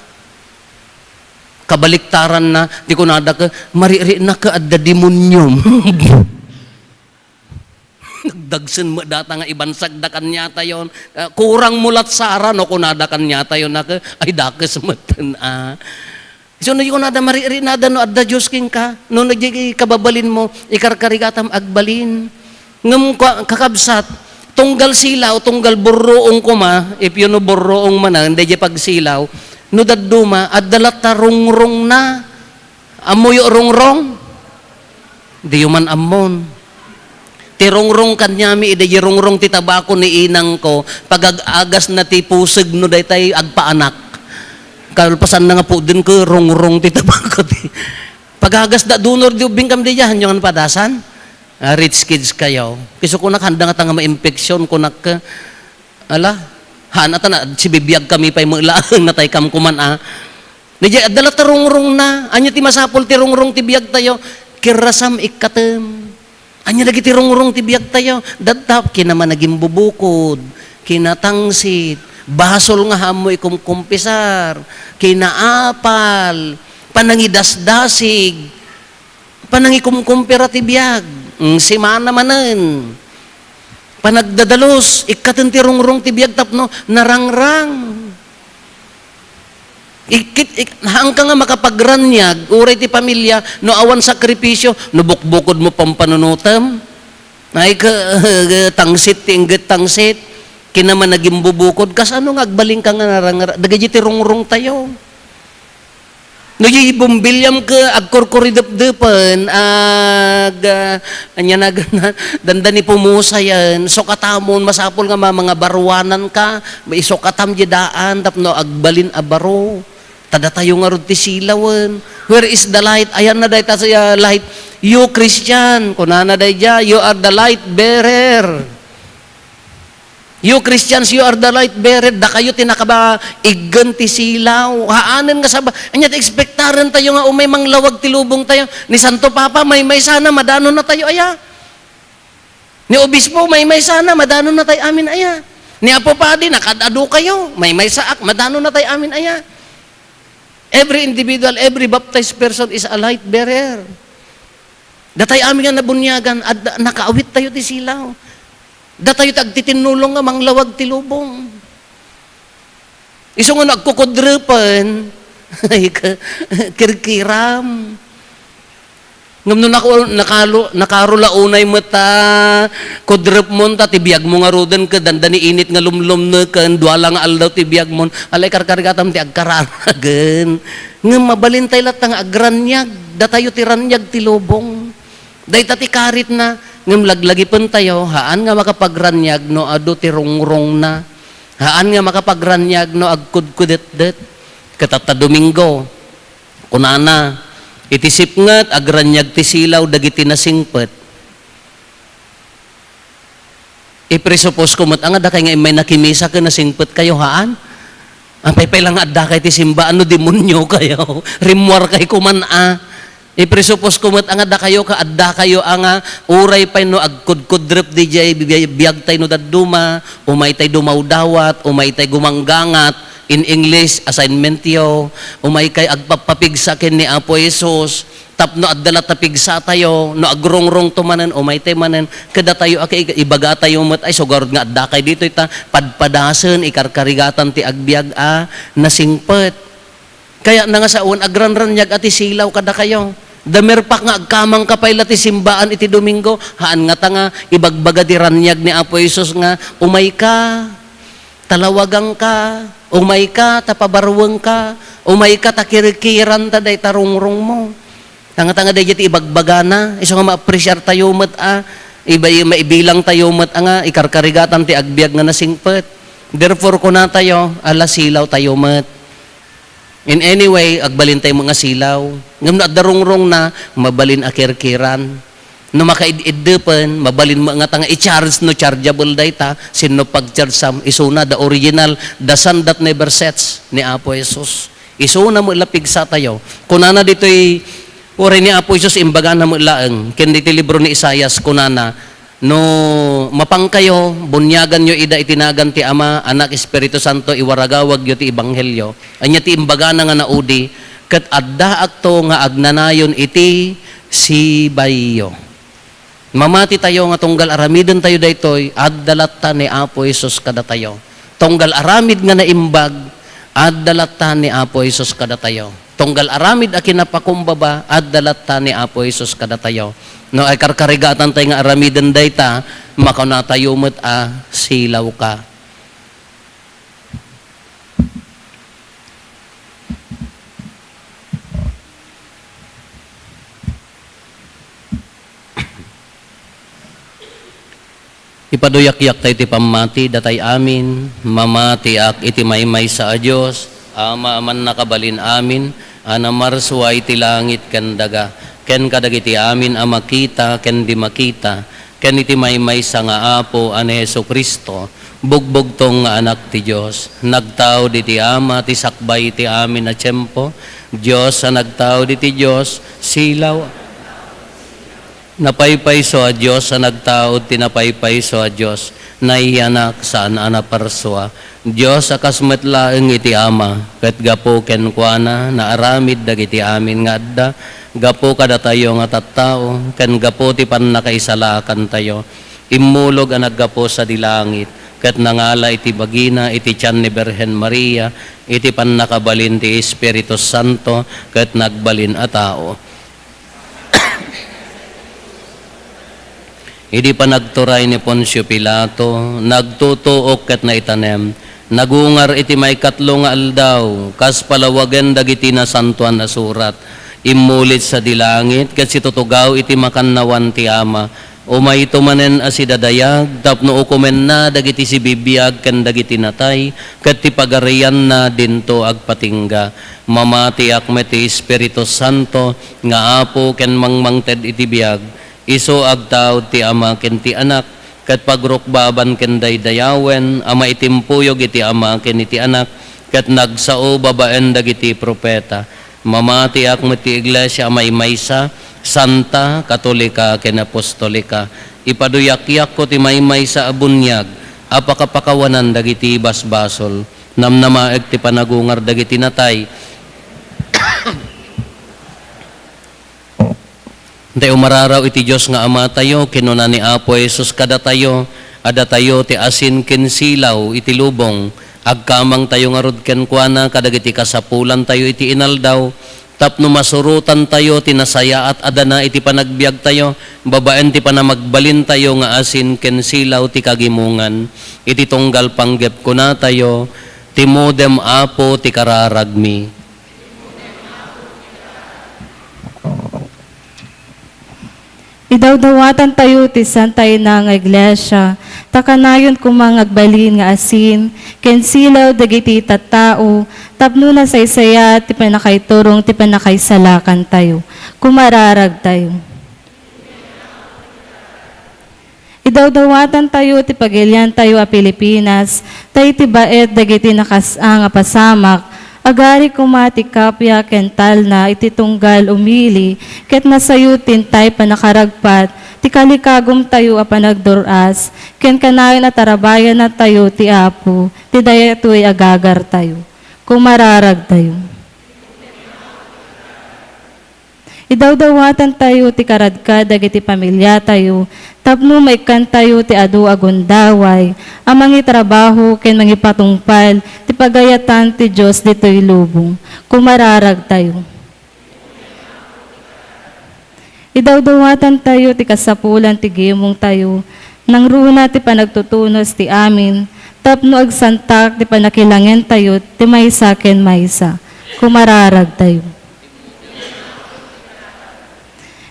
Kabaliktaranna, ti kunada ka, maririnak ka, adda demoniom. Nagdagsen met data nga ibansagda kaniatayon. Ah, kurang mo latsara, no, kunada kaniatayon, naka, ay, dakes met, ah. Isu no, kunada, maririnada no adda Dios kenka, no, nagdi kababalinmo, ikarkarigatam agbalin. Ngem ka-, kakabsat, tunggal silaw, tunggal burruong koma, if you know burruong manen, daydiay pagsilaw, no dadduma, adda latta rungrongna. Ammoyo rungrong? Diyo man ammon. Ti rungrong kaniami, idi rungrong ti tabako ni inangko, pag-ag-agasna ti pusegno daytay agpaanak. Kalpasanna nga pudden ko, rungrong ti tabako ti. Pag-agasda, dunor di ubing kam di diyan, yung ano padasan? Ah, rich kids kayo. Kiso kunak, handa nga tanga ma-infection, kunak ka. Ala, haan ata na, sibibiag kami pay melaeng, natay kam kuman, ah. Daydiay, adda latta rungrongna. Ania ti masapul ti rungrong ti biagtayo? Kirasam ikkatem. Ania dagiti rungrong ti biagtayo? Dadtap, kinamanagimbubukod, kinatangsit, basol nga haanmo ikumkumpisar, kinaapal, panangidasdasig, panangikumkumpira ti biag, mm, simana manen. Panagdadalus, ikkaten ti rungrong ti biag tapno narangrang. Ikkit-, ik-, haanka nga makapagraniag, uray ti pamilya, no awan sakripisyo, no bukbukodmo pampanunotem. Ay, ka-, tangsit ti ingget tangsit, kinamanagimbubukod, kasano nga agbalinka nga narangra-, dagiti ti rungrongtayo. No, di bombiliam ke agkurkuridepdepen, ag-, ah, ania na, dandani pumusayen, sukatamon, masapul nga ma-, mangabaruananka, isukatam di daan, tapno agbalin a baro. Ta datayo ngarud ti silawen. Where is the light? Ayanna dayta sa, ah, light. You Christian, kunana daydiay, you are the light bearer. You Christians, you are the light bearer. Dakayo ti nakabaiggen ti silaw. Haanen nga saba-, ania ti ekspektarentayo nga umay manglawag ti lubongtayo? Ni Santo Papa, maymaysana, madanonnatayo aya? Ni Obispo, maymaysana, madanonnatay amin aya? Ni Apo Padi, nakaad-adukayo, maymaysaak, madanonnatay amin aya? Every individual, every baptized person is a light bearer. Datay amin nga nabuniagan, adda, nakaawittayo ti silaw. Datayo ti agtitinnulong nga manglawag ti lubong. Isu nga no agkukudrepen, ay, ka-, kirkiram. Ngem no naku-, nakalu-, nakaro la unay met ta kudrepmon, ta ti biagmo ngaruden ket dandani init nga lumlumneken, dua la nga aldaw ti biagmon, alay karkarigatam ti agkararagen. Ngem mabalintay latta nga agraniag, datayo ti raniag ti lubong. Dayta ti karitna, ngem laglagipentayo, haan nga makapagraniag no adu ti rungrongna. Haan nga makapagraniag no agkudkudetdet. Ket tatta Domingo, kunana, iti sipnget, agraniag ti silaw dagiti nasingpet. I-presuppose ko met, nga addakay nga immay nakimisa ken nasingpetkayo, haan? Apay pay la nga addakay ti simbaan no demoniokayo? Rimmuarkay koman a. I-presuppose ko met, nga addakayo ket addakayo a nga uray pay no agkudkudrep didiay bi-, biagtay no dadduma, umaytay dumawdawat, umaytay gumanggangat, in English, assignmentyo, umaykay agpappapigsa ken ni Apo Jesus, tapno adda latta pigsatayo, no agrongrongto manen, umaytay manen, kadatayo a kay ibagatayo met, ay, sugarod nga addakay ditoy ta padpadasen, ikarkarigatan ti agbiag a nasingpet. Kayatna nga sawen, agranraniag a ti silaw kadakayo. The mere fact nga agkamangka pay la ti simbaan iti Domingo, haan ngata nga ibagbaga ti raniag ni Apo Jesus nga, "Umayka, ta lawagangka, umayka, ta pabaruengka, umayka, ta kirkiranta dayta rungrongmo." Tanga-tanga daydiay ti ibagbagana, isu nga ma-appreciate tayo met a, iba-, maibilang tayo met a nga ikarkarigatan ti agbiag nga nasingpet. Therefore, kunatayo, ala, silaw tayo met. In any way, agbalin tayo nga silaw. Ngem no adda rungrongna, mabalin a kirkiran. No makaid-iddepen, mabalin met nga ta nga i-charge no chargeable dayta, sinno pag-charge-am, isuna, the original, the sun that never sets, ni Apo Jesus. Isuna met la pigsa tayo. Kunana ditoy, uray ni Apo Jesus, imbagana met laeng, ken ditoy libro ni Isaias, kunana, "No mapankayo, buniaganyo ida iti nagan ti Ama, Anak, Espiritu Santo, iwaragawagyo ti ebanghelio." Ania ti imbagana nga naudi, "Ket addaakto nga agnanayon iti sibayyo." Mamati tayo nga tunggal aramiden tayo daytoy, adda latta ni Apo Jesus kadatayo. Tunggal aramid nga naimbag, adda latta ni Apo Jesus kadatayo. Tunggal aramid a kinapakumbaba, adda latta ni Apo Jesus kadatayo. No, ay karkarigatan tayo nga aramiden dayta, makunatayo met a, "Silaw ka." Ipaduyakyak tayo ti pammati, datay amin, mamatiak iti maymaysa a Dios, Ama a mannakabalin amin, a namarsua iti langit ken daga, ken kadagiti amin a makita ken di makita, ken iti maymaysa nga Apo a ni Jesu-Cristo, bugbugtong nga Anak ti Dios, nagtaud iti Ama ti sakbay iti amin a tiempo, Dios a nagtaud iti Dios, silaw. Napaypayso a Dios a nagtaud ti napaypayso a Dios, naiyanak saan a naparsua. Dios a kas met laeng iti Ama, ket gapu kenkuana, naaramid dagiti amin nga adda, gapu kadatayo nga tattao, ken gapu ti pannakaisalakantayo. Immulog a naggapu sadi langit, ket nangala iti bagina iti tian ni Birhen Maria, iti pannakabalin ti Espiritu Santo, ket nagbalin a tao. Idi panagturay ni Poncio Pilato, nagtutuok ket naitanem. Nagungar iti maikatlo nga aldaw, kas palawagen dagiti Nasantoan a Surat. Immulid sadi langit ket situtugaw iti makannawan ti Ama. Umayto manen a sidadayag tapno ukomenna dagiti sibibiag ken dagiti natay, ket ti pagarianna dinto agpatingga. Mamatiak met ti Espiritu Santo nga Apo ken mangmangted iti biag. Isu agtaud ti Ama ken ti Anak, ket pagrukbaban ken daydayawen a maitimpuyog iti Ama ken iti Anak, ket nagsao babaen dagiti profeta. Mamatiak met ti Iglesia a maymaysa, santa, katolika, ken apostolika. Ipaduyakyakko ti maymaysa a buniag a pakapakawanan dagiti basbasol. Namnamaek ti panagungar dagiti natay. Tay umararaw iti Dios nga Amatayo, kinuna ni Apo Jesus kadatayo, "Adatayo ti asin ken silaw iti lubong. Agkamangtayo ngarud kenkuana kadagiti kasapulantayo iti inaldaw, tapno masurotantayo ti nasayaat a dana iti panagbiagtayo, babaen ti panamagbalintayo nga asin ken silaw ti kagimongan. Iti tunggal panggep kunatayo, 'Timudem, Apo, ti kararagmi.'" Idawdawatantayo ti Santa Ina nga Iglesia, ta kanayon koma nga agbalin nga asin ken silaw dagiti tattao tapno nasaysayaat ti pannakaiturong ti pannakaisalakantayo. Kumararagtayo. Idawdawatantayo ti pagiliantayo a Pilipinas, ta iti baet dagiti nakas-a nga pasamak, agari koma ti kappia ken talna iti tunggal umili, ket nasayo ti intay pannakaragpat ti kalikagumtayo a panagdur-as, ken kanayon a tarabayannatayo ti Apo ti daytoy a gagartayo. Kumararagtayo. Idawdawatantayo ti karadkad dagiti pamiliatayo tapno maikkantayo ti adu a gundaway a mangitrabaho ken mangipatungpal ti pagayatan ti Dios ditoy lubong. Kumararagtayo. Idawdawatantayo ti kasapulan ti gimongtayo, nangruna ti panagtutunos ti amin, tapno agsantak ti pannakilangentayo ti maysa ken maysa. Kumararagtayo.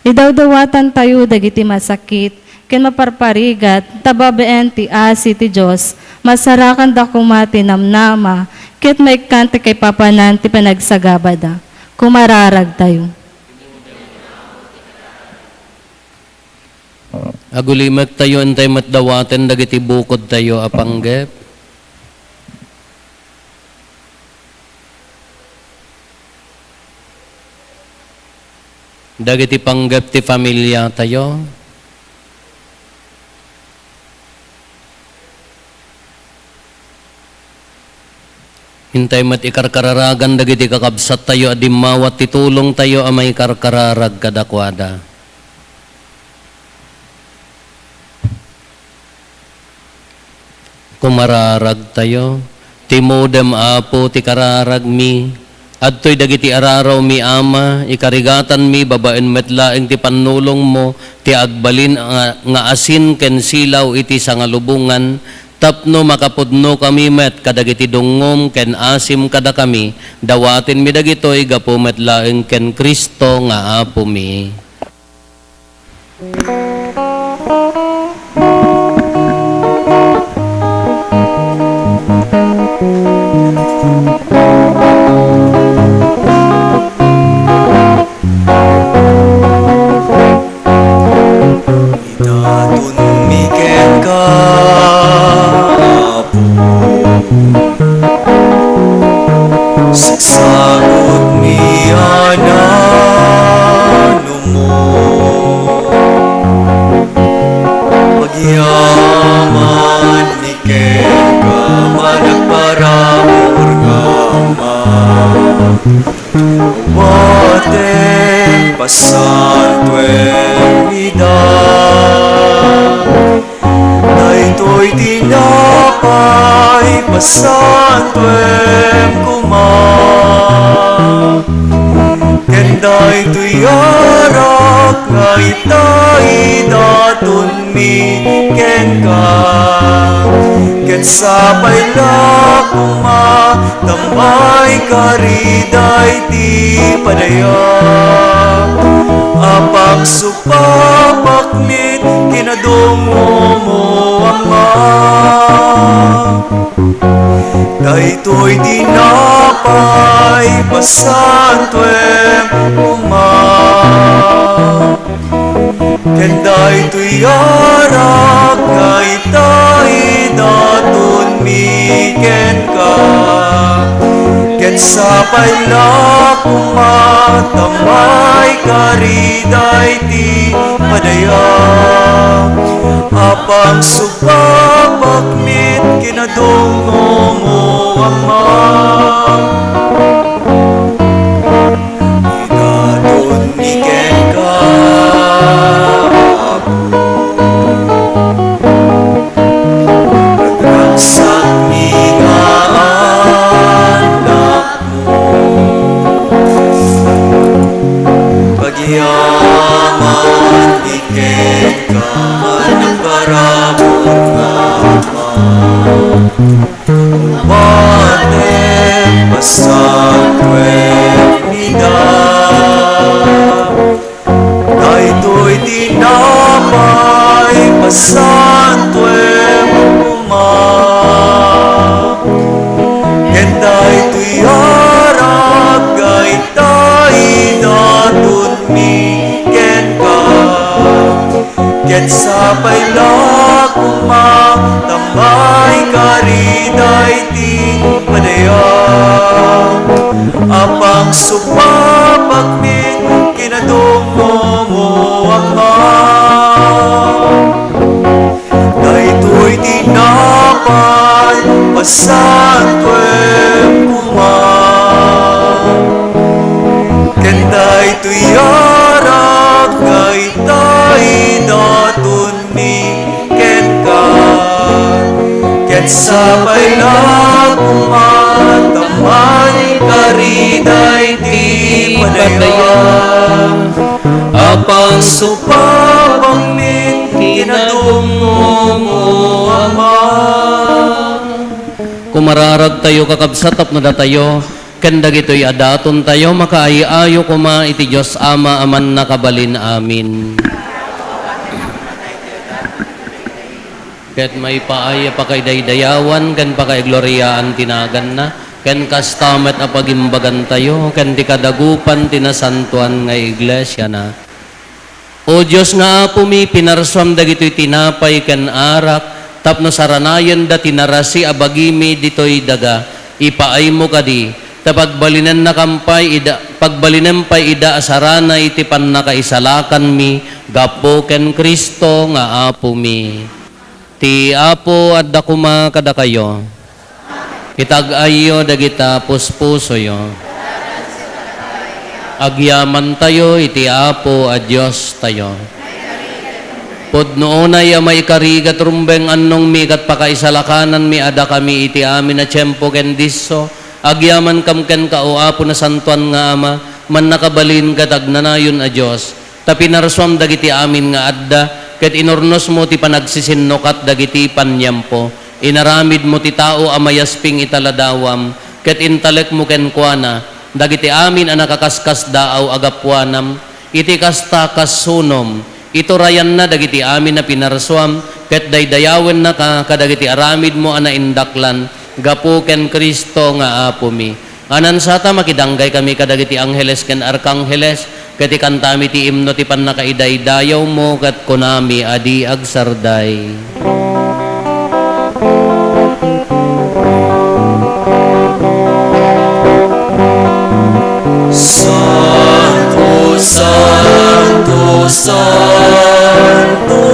Idawdawatantayo dagiti masakit ken maparparigat ta babaen ti asi ti Dios, masarakanda koma ti namnama ket maikkan ti kaipapanan ti panagsagabada. Kumararagtayo. Agulimektayo intay met dawaten dagiti bukodtayo a panggep. Dagiti panggep ti familiatayo. Intay met ikarkararagan dagiti kakabsattayo a dimmawat ti tulongtayo a maikarkararag kadakuada. Kumararagtayo. Timudem, Apo, ti kararagmi. Adtoy dagiti ararawmi, Ama, ikarigatanmi babaen met laeng ti pannulongmo ti agbalin nga, nga asin ken silaw iti sangalubongan, tapno makapudnokami met kadagiti dungngom ken asim kadakami. Dawatenmi dagitoy gapu met laeng ken Cristo nga Apomi. Idatonmi kenka, Apo. Sagsagutmi a nanumo. Agyamanmi kenka, managparabur nga Ama. Awatem, pasantuem ida. Daytoy tinapay, pasantuem koma. Ken daytoy arak nga ita idaton mi kenka, ket sapay la koma ta maikari daydi padaya a pangsupapakmit kinadumngommo, Ama. Daytoy tinapay, pasantuem koma. Ken daytoy arak nga ita idaton mi kenka, ket sapay la koma ta maikari daydi padaya a pangsupapakmit kinadumngommo, Ama. Idaton mi kenka, Apo. Ragragsak mi nga annakmo. Agyaman mi kenka, managparabur nga Ama. Umatem, pasantuem ida. Daytoy tinapay, pasantuem koma. Ken daytoy arak nga ita idaton mi kenka. Ket sapay la koma ta maikari daydi padaya a pangsupapakmit kinadumngommo, Ama. Daytoy tinapay, pasantuem koma. Ken daytoy a Sapay la koma ta maikari daydi padayo. Apang supapangmin kinadummo, Ama. Kumararagtayo, kakabsat, tapno datayo ken dagitoy a datontayo makaay-ayo koma iti Dios Ama a Mannakabalin. Amin. Ket maipaay a pakaidaydayawan ken pakaigloriaan ti naganna, ken kasta met a pagimbagantayo ken ti kadagupan ti nasantoan nga iglesiana. O Dios nga Apomi, pinarsuam dagitoy tinapay ken arak tapno saranayenda ti narasi a bagimi ditoy daga. Ipaaymo kadi, ta pagbalinennakam pay ida, pagbalinem pay ida a saranay ti pannakaisalakanmi gapu ken Cristo nga Apomi. Ti Apo adda koma kadakayo. Itag-ayyo dagita puspusoyo. Agyamantayo iti Apo a Diostayo. Pudno unay a maikari ket rumbeng annongmi ket pakaisalakananmi a dakami iti amin a tiempo ken disso. Agyamankam kenka, O Apo, nasantoan nga Ama, mannakabalin ket agnanayon a Dios. Ta pinarsuam dagiti amin nga adda, ket inurnosmo ti panagsisinnukat dagiti paniampo. Inaramidmo ti tao a mayasping ita ladawam, ket intalekmo kenkuana dagiti amin a nakaskasdaaw a gapuanam. Iti kasta, kassunom, iturayanna dagiti amin a pinarsuam, ket daydayawennaka kadagiti aramidmo a naindaklan gapu ken Cristo nga Apomi. Anansata, makidanggay kami kadagiti angheles ken arkangheles, ket ikantami ti imno ti pannakaidaydayawmo, ket kunami a di agsarday. Santo, santo, santo,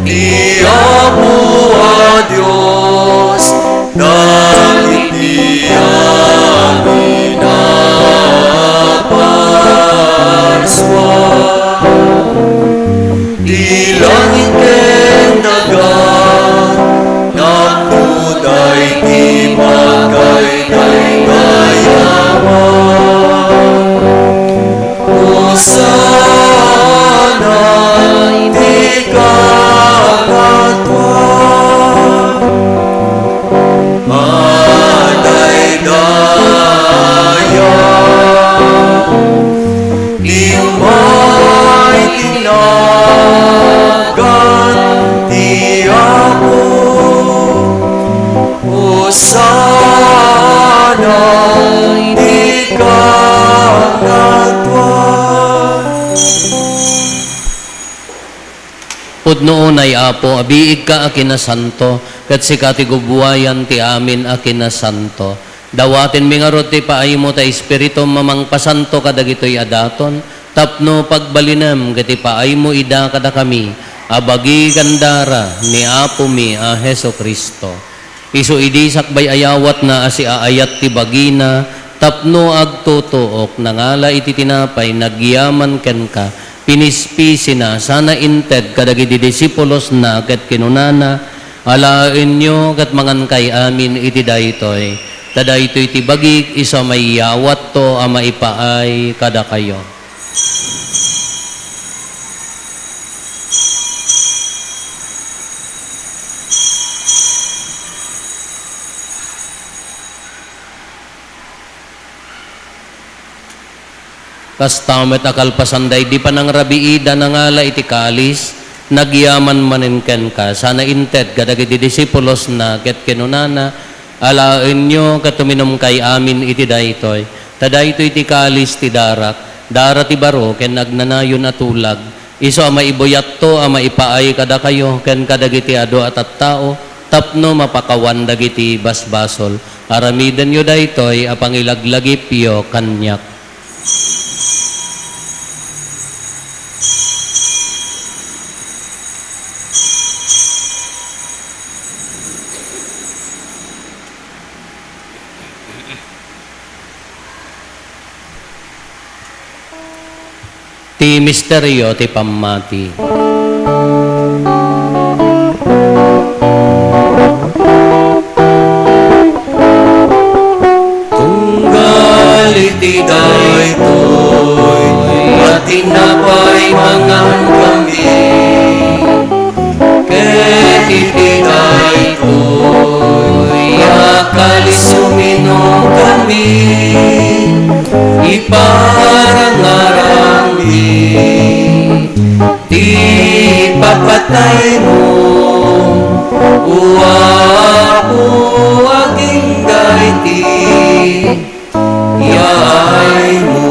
ti Apo a Dios, dagiti amin a parsua. Ti langit ken daga, napno daydi pagkaydaydayawan. Hosanna iti kangatoan. Madaydaya, immay ti nagan ti Apo. Hosanna iti kangatoan. Pudno unay, Apo, a biigka a kinasanto, ket sika ti gubbuayan ti amin a kinasanto. Dawatenmi ngarud ti paaymo ta Espiritum a mangpasanto kadagitoy a daton, tapno pagbalinem ket ipaaymo ida kadakami a bagi ken dara ni Apomi a Jesu-Cristo. Isu idi sakbay a yawatna a siaayat ti bagina tapno agtutuok, nangala iti tinapay, nagyaman kenka, pinispisina, sana inted kadagiti disipulosna ket kinunana, "Alaenyo ket mangankay amin iti daytoy, ta daytoy ti bagik isu a maiyawatto a maipaay kadakayo." Kasta met a kalpasan daydi panangrabiida, nangala iti kalis, nagyaman manen kenka, sana inted kadagiti disipulosna, ket kinunana, "Alaenyo ket uminumkay amin iti daytoy, ta daytoy ti kalis ti darak, dara ti baro ken agnanayon a tulag, isu a maibuyatto a maipaay kadakayo ken kadagiti adu a tattao tapno mapakawan dagiti basbasol. Aramidenyo daytoy a pangilaglagipyo kaniak." Ti misterio ti pammati. Kalis, uminum kami, iparangarangmi ti ipapataymo, O Apo, agingga iti yaaymo.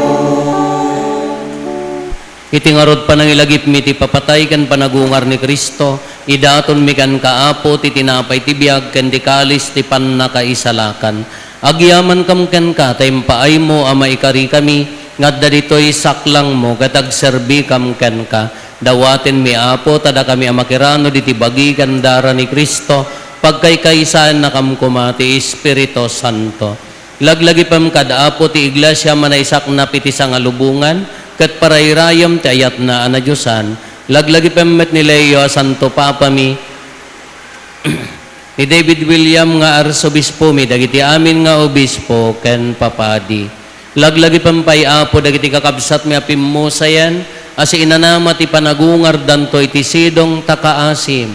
Iti ngarud panangilagipmi ti papatay ken panagungar ni Cristo, idatonmi kenka, Apo, ti tinapay ti biag ken ti kalis ti pannakaisalakan. Agyamankam kenka ta impaaymo a maikarikami nga adda ditoy saklangmo ket agserbikam kenka. Dawatenmi, Apo, ta dakami a makiranod iti bagi ken dara ni Cristo, pagkaykaysaennakam koma ti Espiritu Santo. Laglagipem kad Apo ti iglesia a manaisaknap iti sangalubongan ket parairayem ti ayatna a nadiosan. Laglagipem met ni Leo a Santo Papami, ni David William nga Arsobispomi, dagiti amin nga obispo ken papadi. Laglagipem pay, Apo, dagiti kakabsatmi a pimmusayen a siinanama ti panagungardanto iti sidong ta kaasim.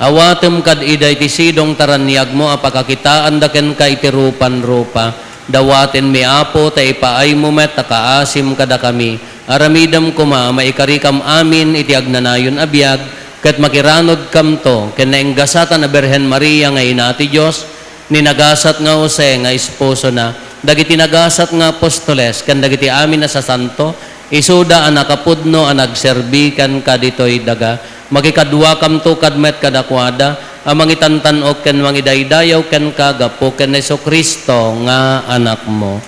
Awatem kad ida iti sidong ta raniagmo a pakakitaanda kenka iti rupan-rupa. Dawatenmi, Apo, ta ipaaymo met a kaasim kadakami. Aramidem koma a maikarikam amin iti agnanayon a biag, ket makiranodkamto ken nainggasatan a Birhen Maria nga Ina ti Dios, ni nagasat nga Jose nga esposona, dagiti nagasat nga apostoles, ken dagiti amin a sasanto, isuda a nakapudno a nagserbi kenka ditoy daga. Makikaduakamto kad met kadakuada a mangitantan-ok ken mangidaydayaw kenka gapu ken Jesu-Cristo nga Anakmo.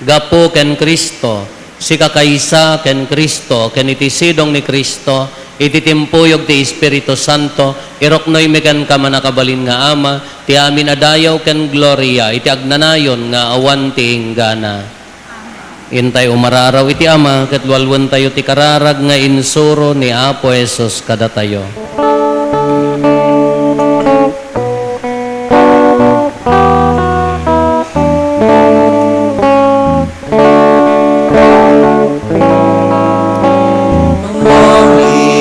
Gapu ken Cristo, sika kaysa ken Cristo, ken iti sidong ni Cristo, iti timpuyog ti Espiritu Santo, iruknoymi kenka, mannakabalin nga Ama, ti amin a dayaw ken gloria iti agnanayon nga awan ti inggana. Intay umararaw iti Ama, ket lualuentayo ti kararag nga insuro ni Apo Jesus kadatayo.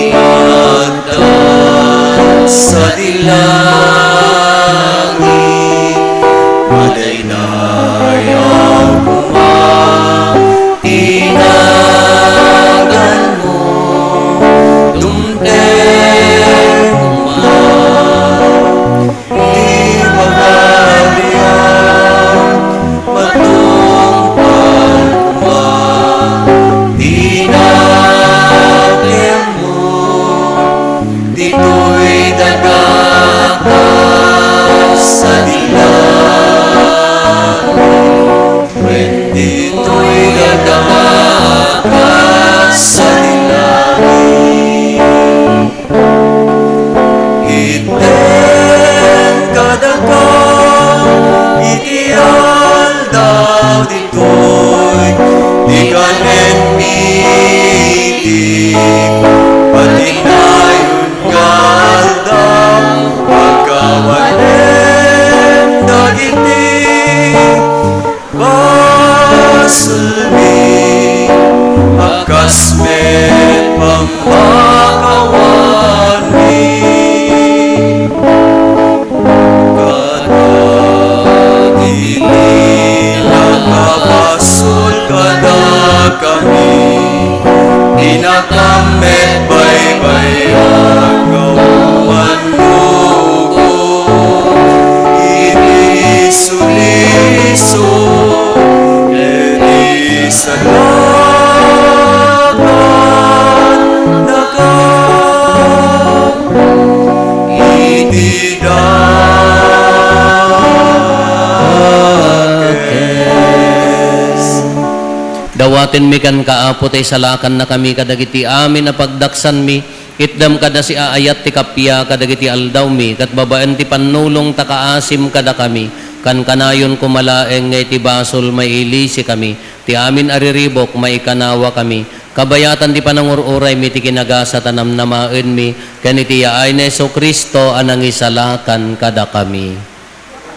Mamiadda sadi langit, madaydayaw koma ti naganmo, dumteng koma ti pagarian, matungpal koma ti natemmo, ditoy daga kas sadi langit, wen ditoy daga kas sadi langit. Itden kadakami iti aldaw ditoy ti kanenmi iti patinayon nga aldaw. Pagawalen dagiti basolmi a kas met pammakawanmi. Kadagiti nakabasol kadakami, inakam met baybay-an nga umannurot iti sulisog ken isalakandaka iti dakes. Dawatenmi kenka, Apo, ta isalakannakami kadagiti amin a pagdaksanmi. Itdem kada siaayat ti kappia kadagiti aldawmi, ket babaen ti pannulong ta kaasim kadakami, kankanayon koma laeng nga iti basol mailisikami, ti amin a riribuk maikanawakami, kabayatan ti panangur-uraymi ti kinagasat a namnamaenmi, ken iti yaay ni Jesu-Cristo a nangisalakan kadakami.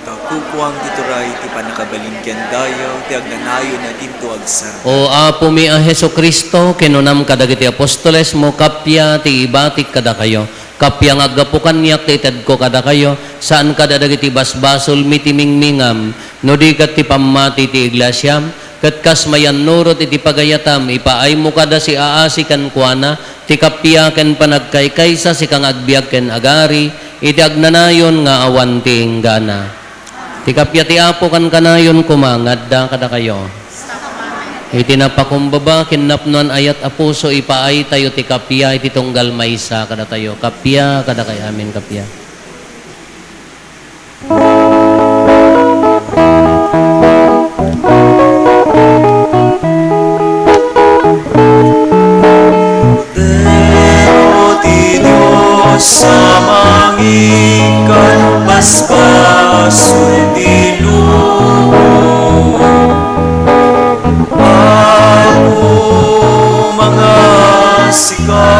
Ta kukuam ti turay ti pannakabalin ken dayaw ti agnanayon a dinto agsarda. O Apomi a Jesu-Cristo, kinunam kadagiti apostolesmo, kappia ti ibatik kadakayo, Kappia nga aggapu kaniak ti itedko kadakayo, saan kadagiti basbasolmi ti mingmingam, no di ket ti pammati ti iglesiam, ket kas mayannurot iti pagayatam, ipaaymo kada siaasi kenkuana, ti kappia ken panagkaykaysa, sika nga agbiag ken agari, iti agnanayon nga awan ti inggana. Ti kappia ti Apo kankanayon koma nga adda kadakayo. Iti napakumbaba ken napnoan ayat a puso, ipaaytayo ti kappia iti tunggal maysa kadatayo. Kappia kadakay amin, kappia. Kordero ti Dios a mangikkat basbasol ti lubong. Apo, mangasika.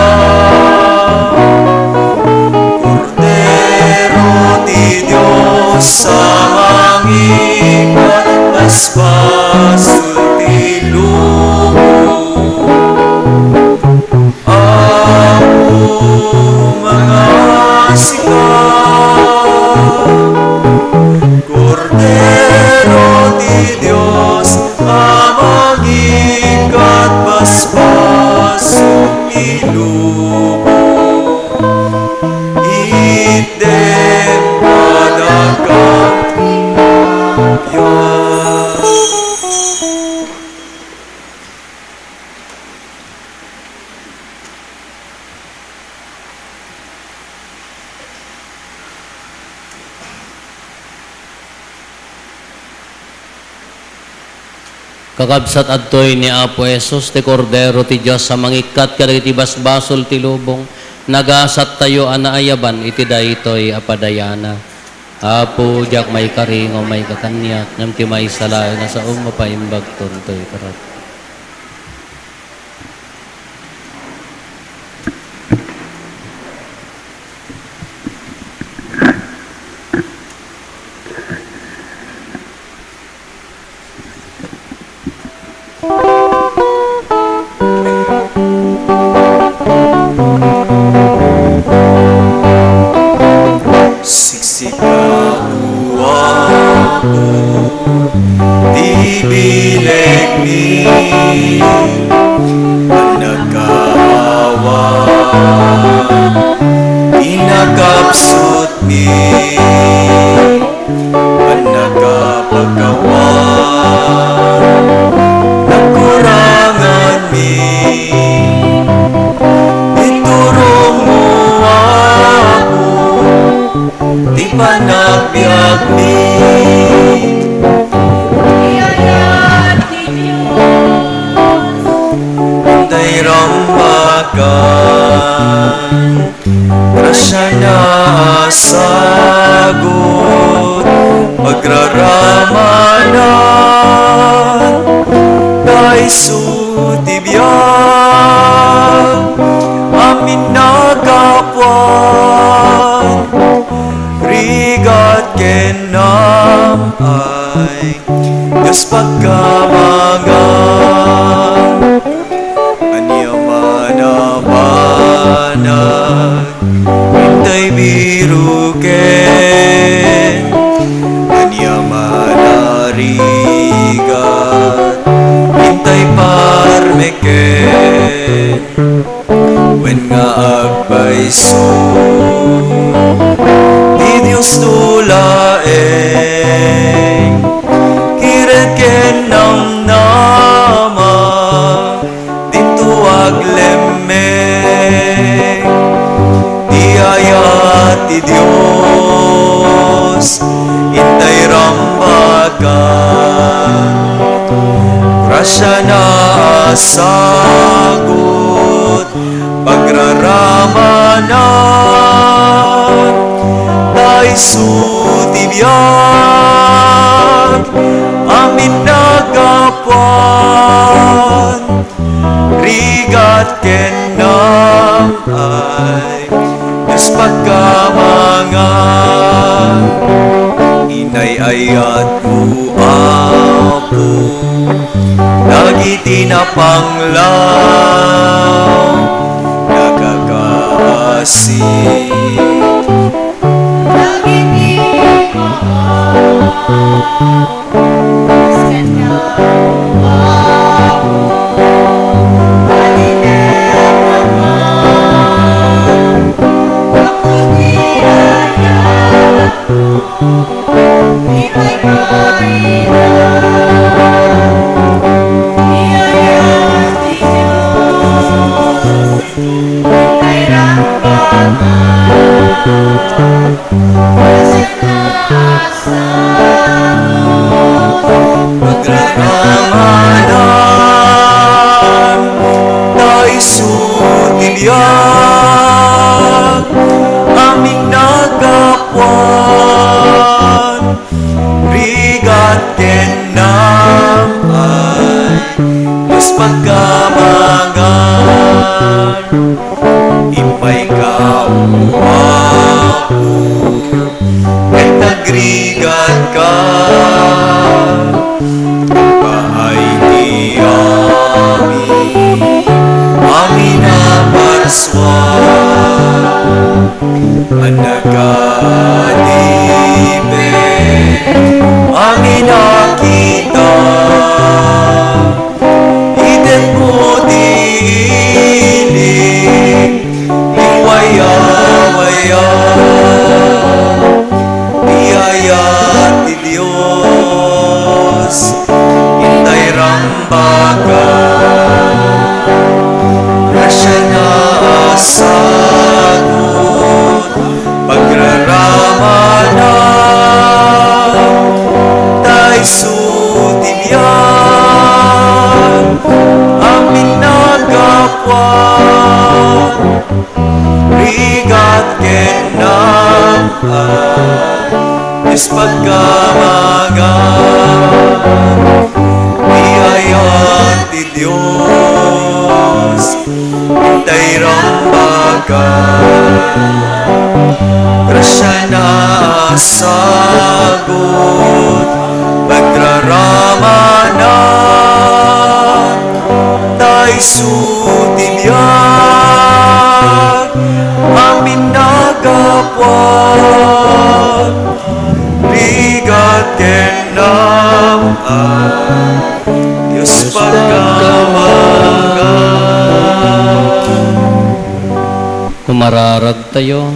Kordero ti Dios a mangikkat basbasol ti lubong. Apo, mangasika. Kordero ti Dios a mangikkat basbasol ti lubong. Itdem kadakami. Kakabsat, adtoy ni Apo Jesus, ti Kordero ti Dios a mangikkat kadagiti basbasol ti lubong. Nagasattayo a naayaban iti daytoy a padayana. Apo, diak maikari nga umayka kaniak, ngem ti maysa laeng a saom mapaimbagton toy karat. Sika, O Apo, ti bilegmi, pannakaawan, kinakapsutmi, pannakapakawan, nakuranganmi. Iturongmo, Apo, ti panagbiagmi. Ti ayat ti Dios. Intay rambagan, grasiana a sagut, pagraramanan, ta isu ti biag, amin nagapuan, rigat ken nam-ay, Dios pagkamangan, ania man a banag, intay biroken, ania man a rigat, intay parmeken. Wen nga agpayso, ti Diosto laeng, kired ken namnama, dinto aglemmeng. Ti ayat ti Dios, intay rambagan, grasiana a sagut, pagraramanan, ta isu ti biag, amin nagapuan, rigat ken nam-ay, Dios pagkamangan. Inay-ayatmo, Apo, dagiti napanglaw, nakakaas Dagiti maawat, Pagraramanan, ta isu ti biag, amin nagapuan, rigat ken nam-ay, Dios pagkabangan. Impaayka, O Apo, ket agrigatka. Impaay ti amin, amin a parsua. Adda kadipek, amin a kita. Itedmo ti ili, ti wayawaya. Ti ayat ti Dios, intay rambaka. Grasiana a sagut, pagraramanan, ta isu ti biag, amin nagapuan, rigat ken nam-ay, Dios pagkabangan. Ti ayat ti Dios, intay rambaka. Grasiana a sagut, pagraramanan, ta isu ti biag, amin nagapuan, rigat ken nam-ay, Dios pagkabangan. Umararagtayo.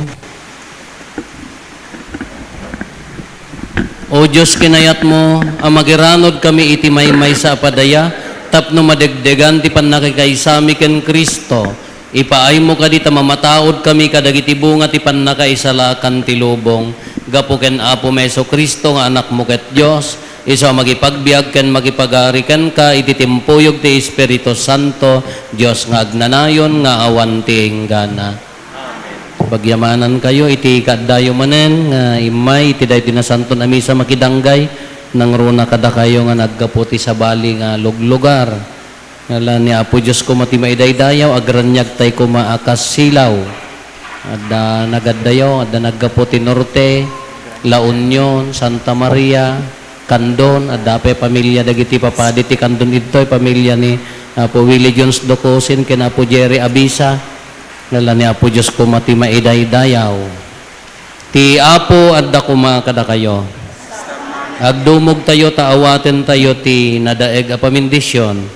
O Dios, kinayatmo a magiranod kami iti maymaysa a padaya tapno madegdegan ti pannakikaysami ken Cristo. Ipaaymo kadi ta mamataud kami kadagiti bunga ti pannakaisalakan ti lubong. Gapu ken Apomi Jesu-Cristo nga Anakmo ket Dios, isu a makipagbiag ken makipagari kenka iti timpuyog ti Espiritu Santo, Dios nga agnanayon nga awan ti inggana. Pagyamanankayo iti kaaddayo manen nga immay iti daytoy nasanton a misa makidanggay, nangruna kadakayo nga naggapu ti sabali nga luglugar. Ngala ni Apo Dios koma ti maidaydayaw, agraniagtay koma a kas silaw. Adda nagaddayo, adda naggapu ti Norte, La Union, Santa Maria, Candon, adda pay pamilia dagiti papadi ti Candon ditoy, pamilia ni Apo Willie Jones Docosin ken Apo Jerry Abisa. Ngala ni Apo Dios koma ti maidaydayaw. Ti Apo adda koma kadakayo. Agdumogtayo ta awatentayo ti nadaeg a pamendisyon.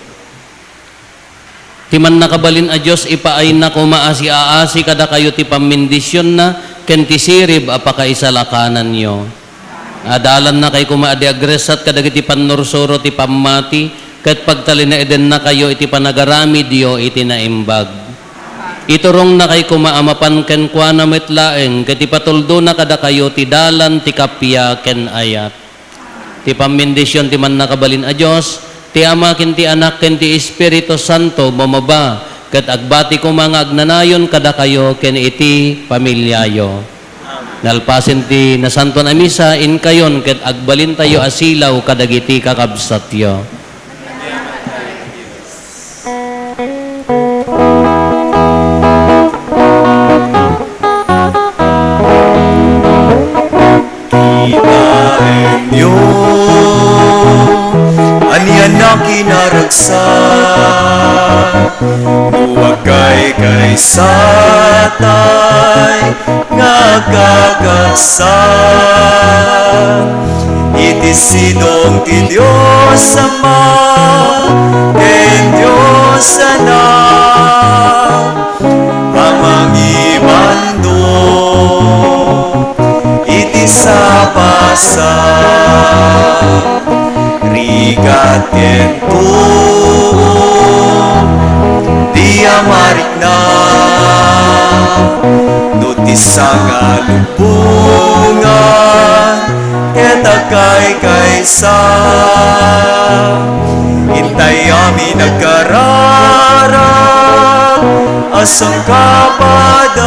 Ti Mannakabalin a Dios, ipaayna koma a siaasi kadakayo ti pammendisionna ken ti sirib a pakaisalakananyo. Adalannakay koma a di agressat kadagiti pannursuro ti pammati, ket pagtalinaedennakayo iti panagaramidyo iti naimbag. Iturongnakay koma a mapan kenkuana met laeng ket ipatuldona kadakayo ti dalan ti kappia ken ayat. Ti pammendision ti Mannakabalin a Dios, ti Ama ken ti Anak ken ti Espiritu Santo, bumaba ket agbati koma nga agnanayon kadakayo ken iti familiayo. Nalpasen ti Nasanton a Misa, inkayon ket agbalintayo a silaw kadagiti kakabsatyo. Kitaenyo, ania a kinaragsak, no agkay Kaysatay nga agkakabsat iti sidong ti Dios Ama ken Dios Anak a mangibando iti sapasap, rigat ken tuo, di a marikna, no ti sangalubongan ket agkaykaysa. Intay amin agkararag a sangkapadan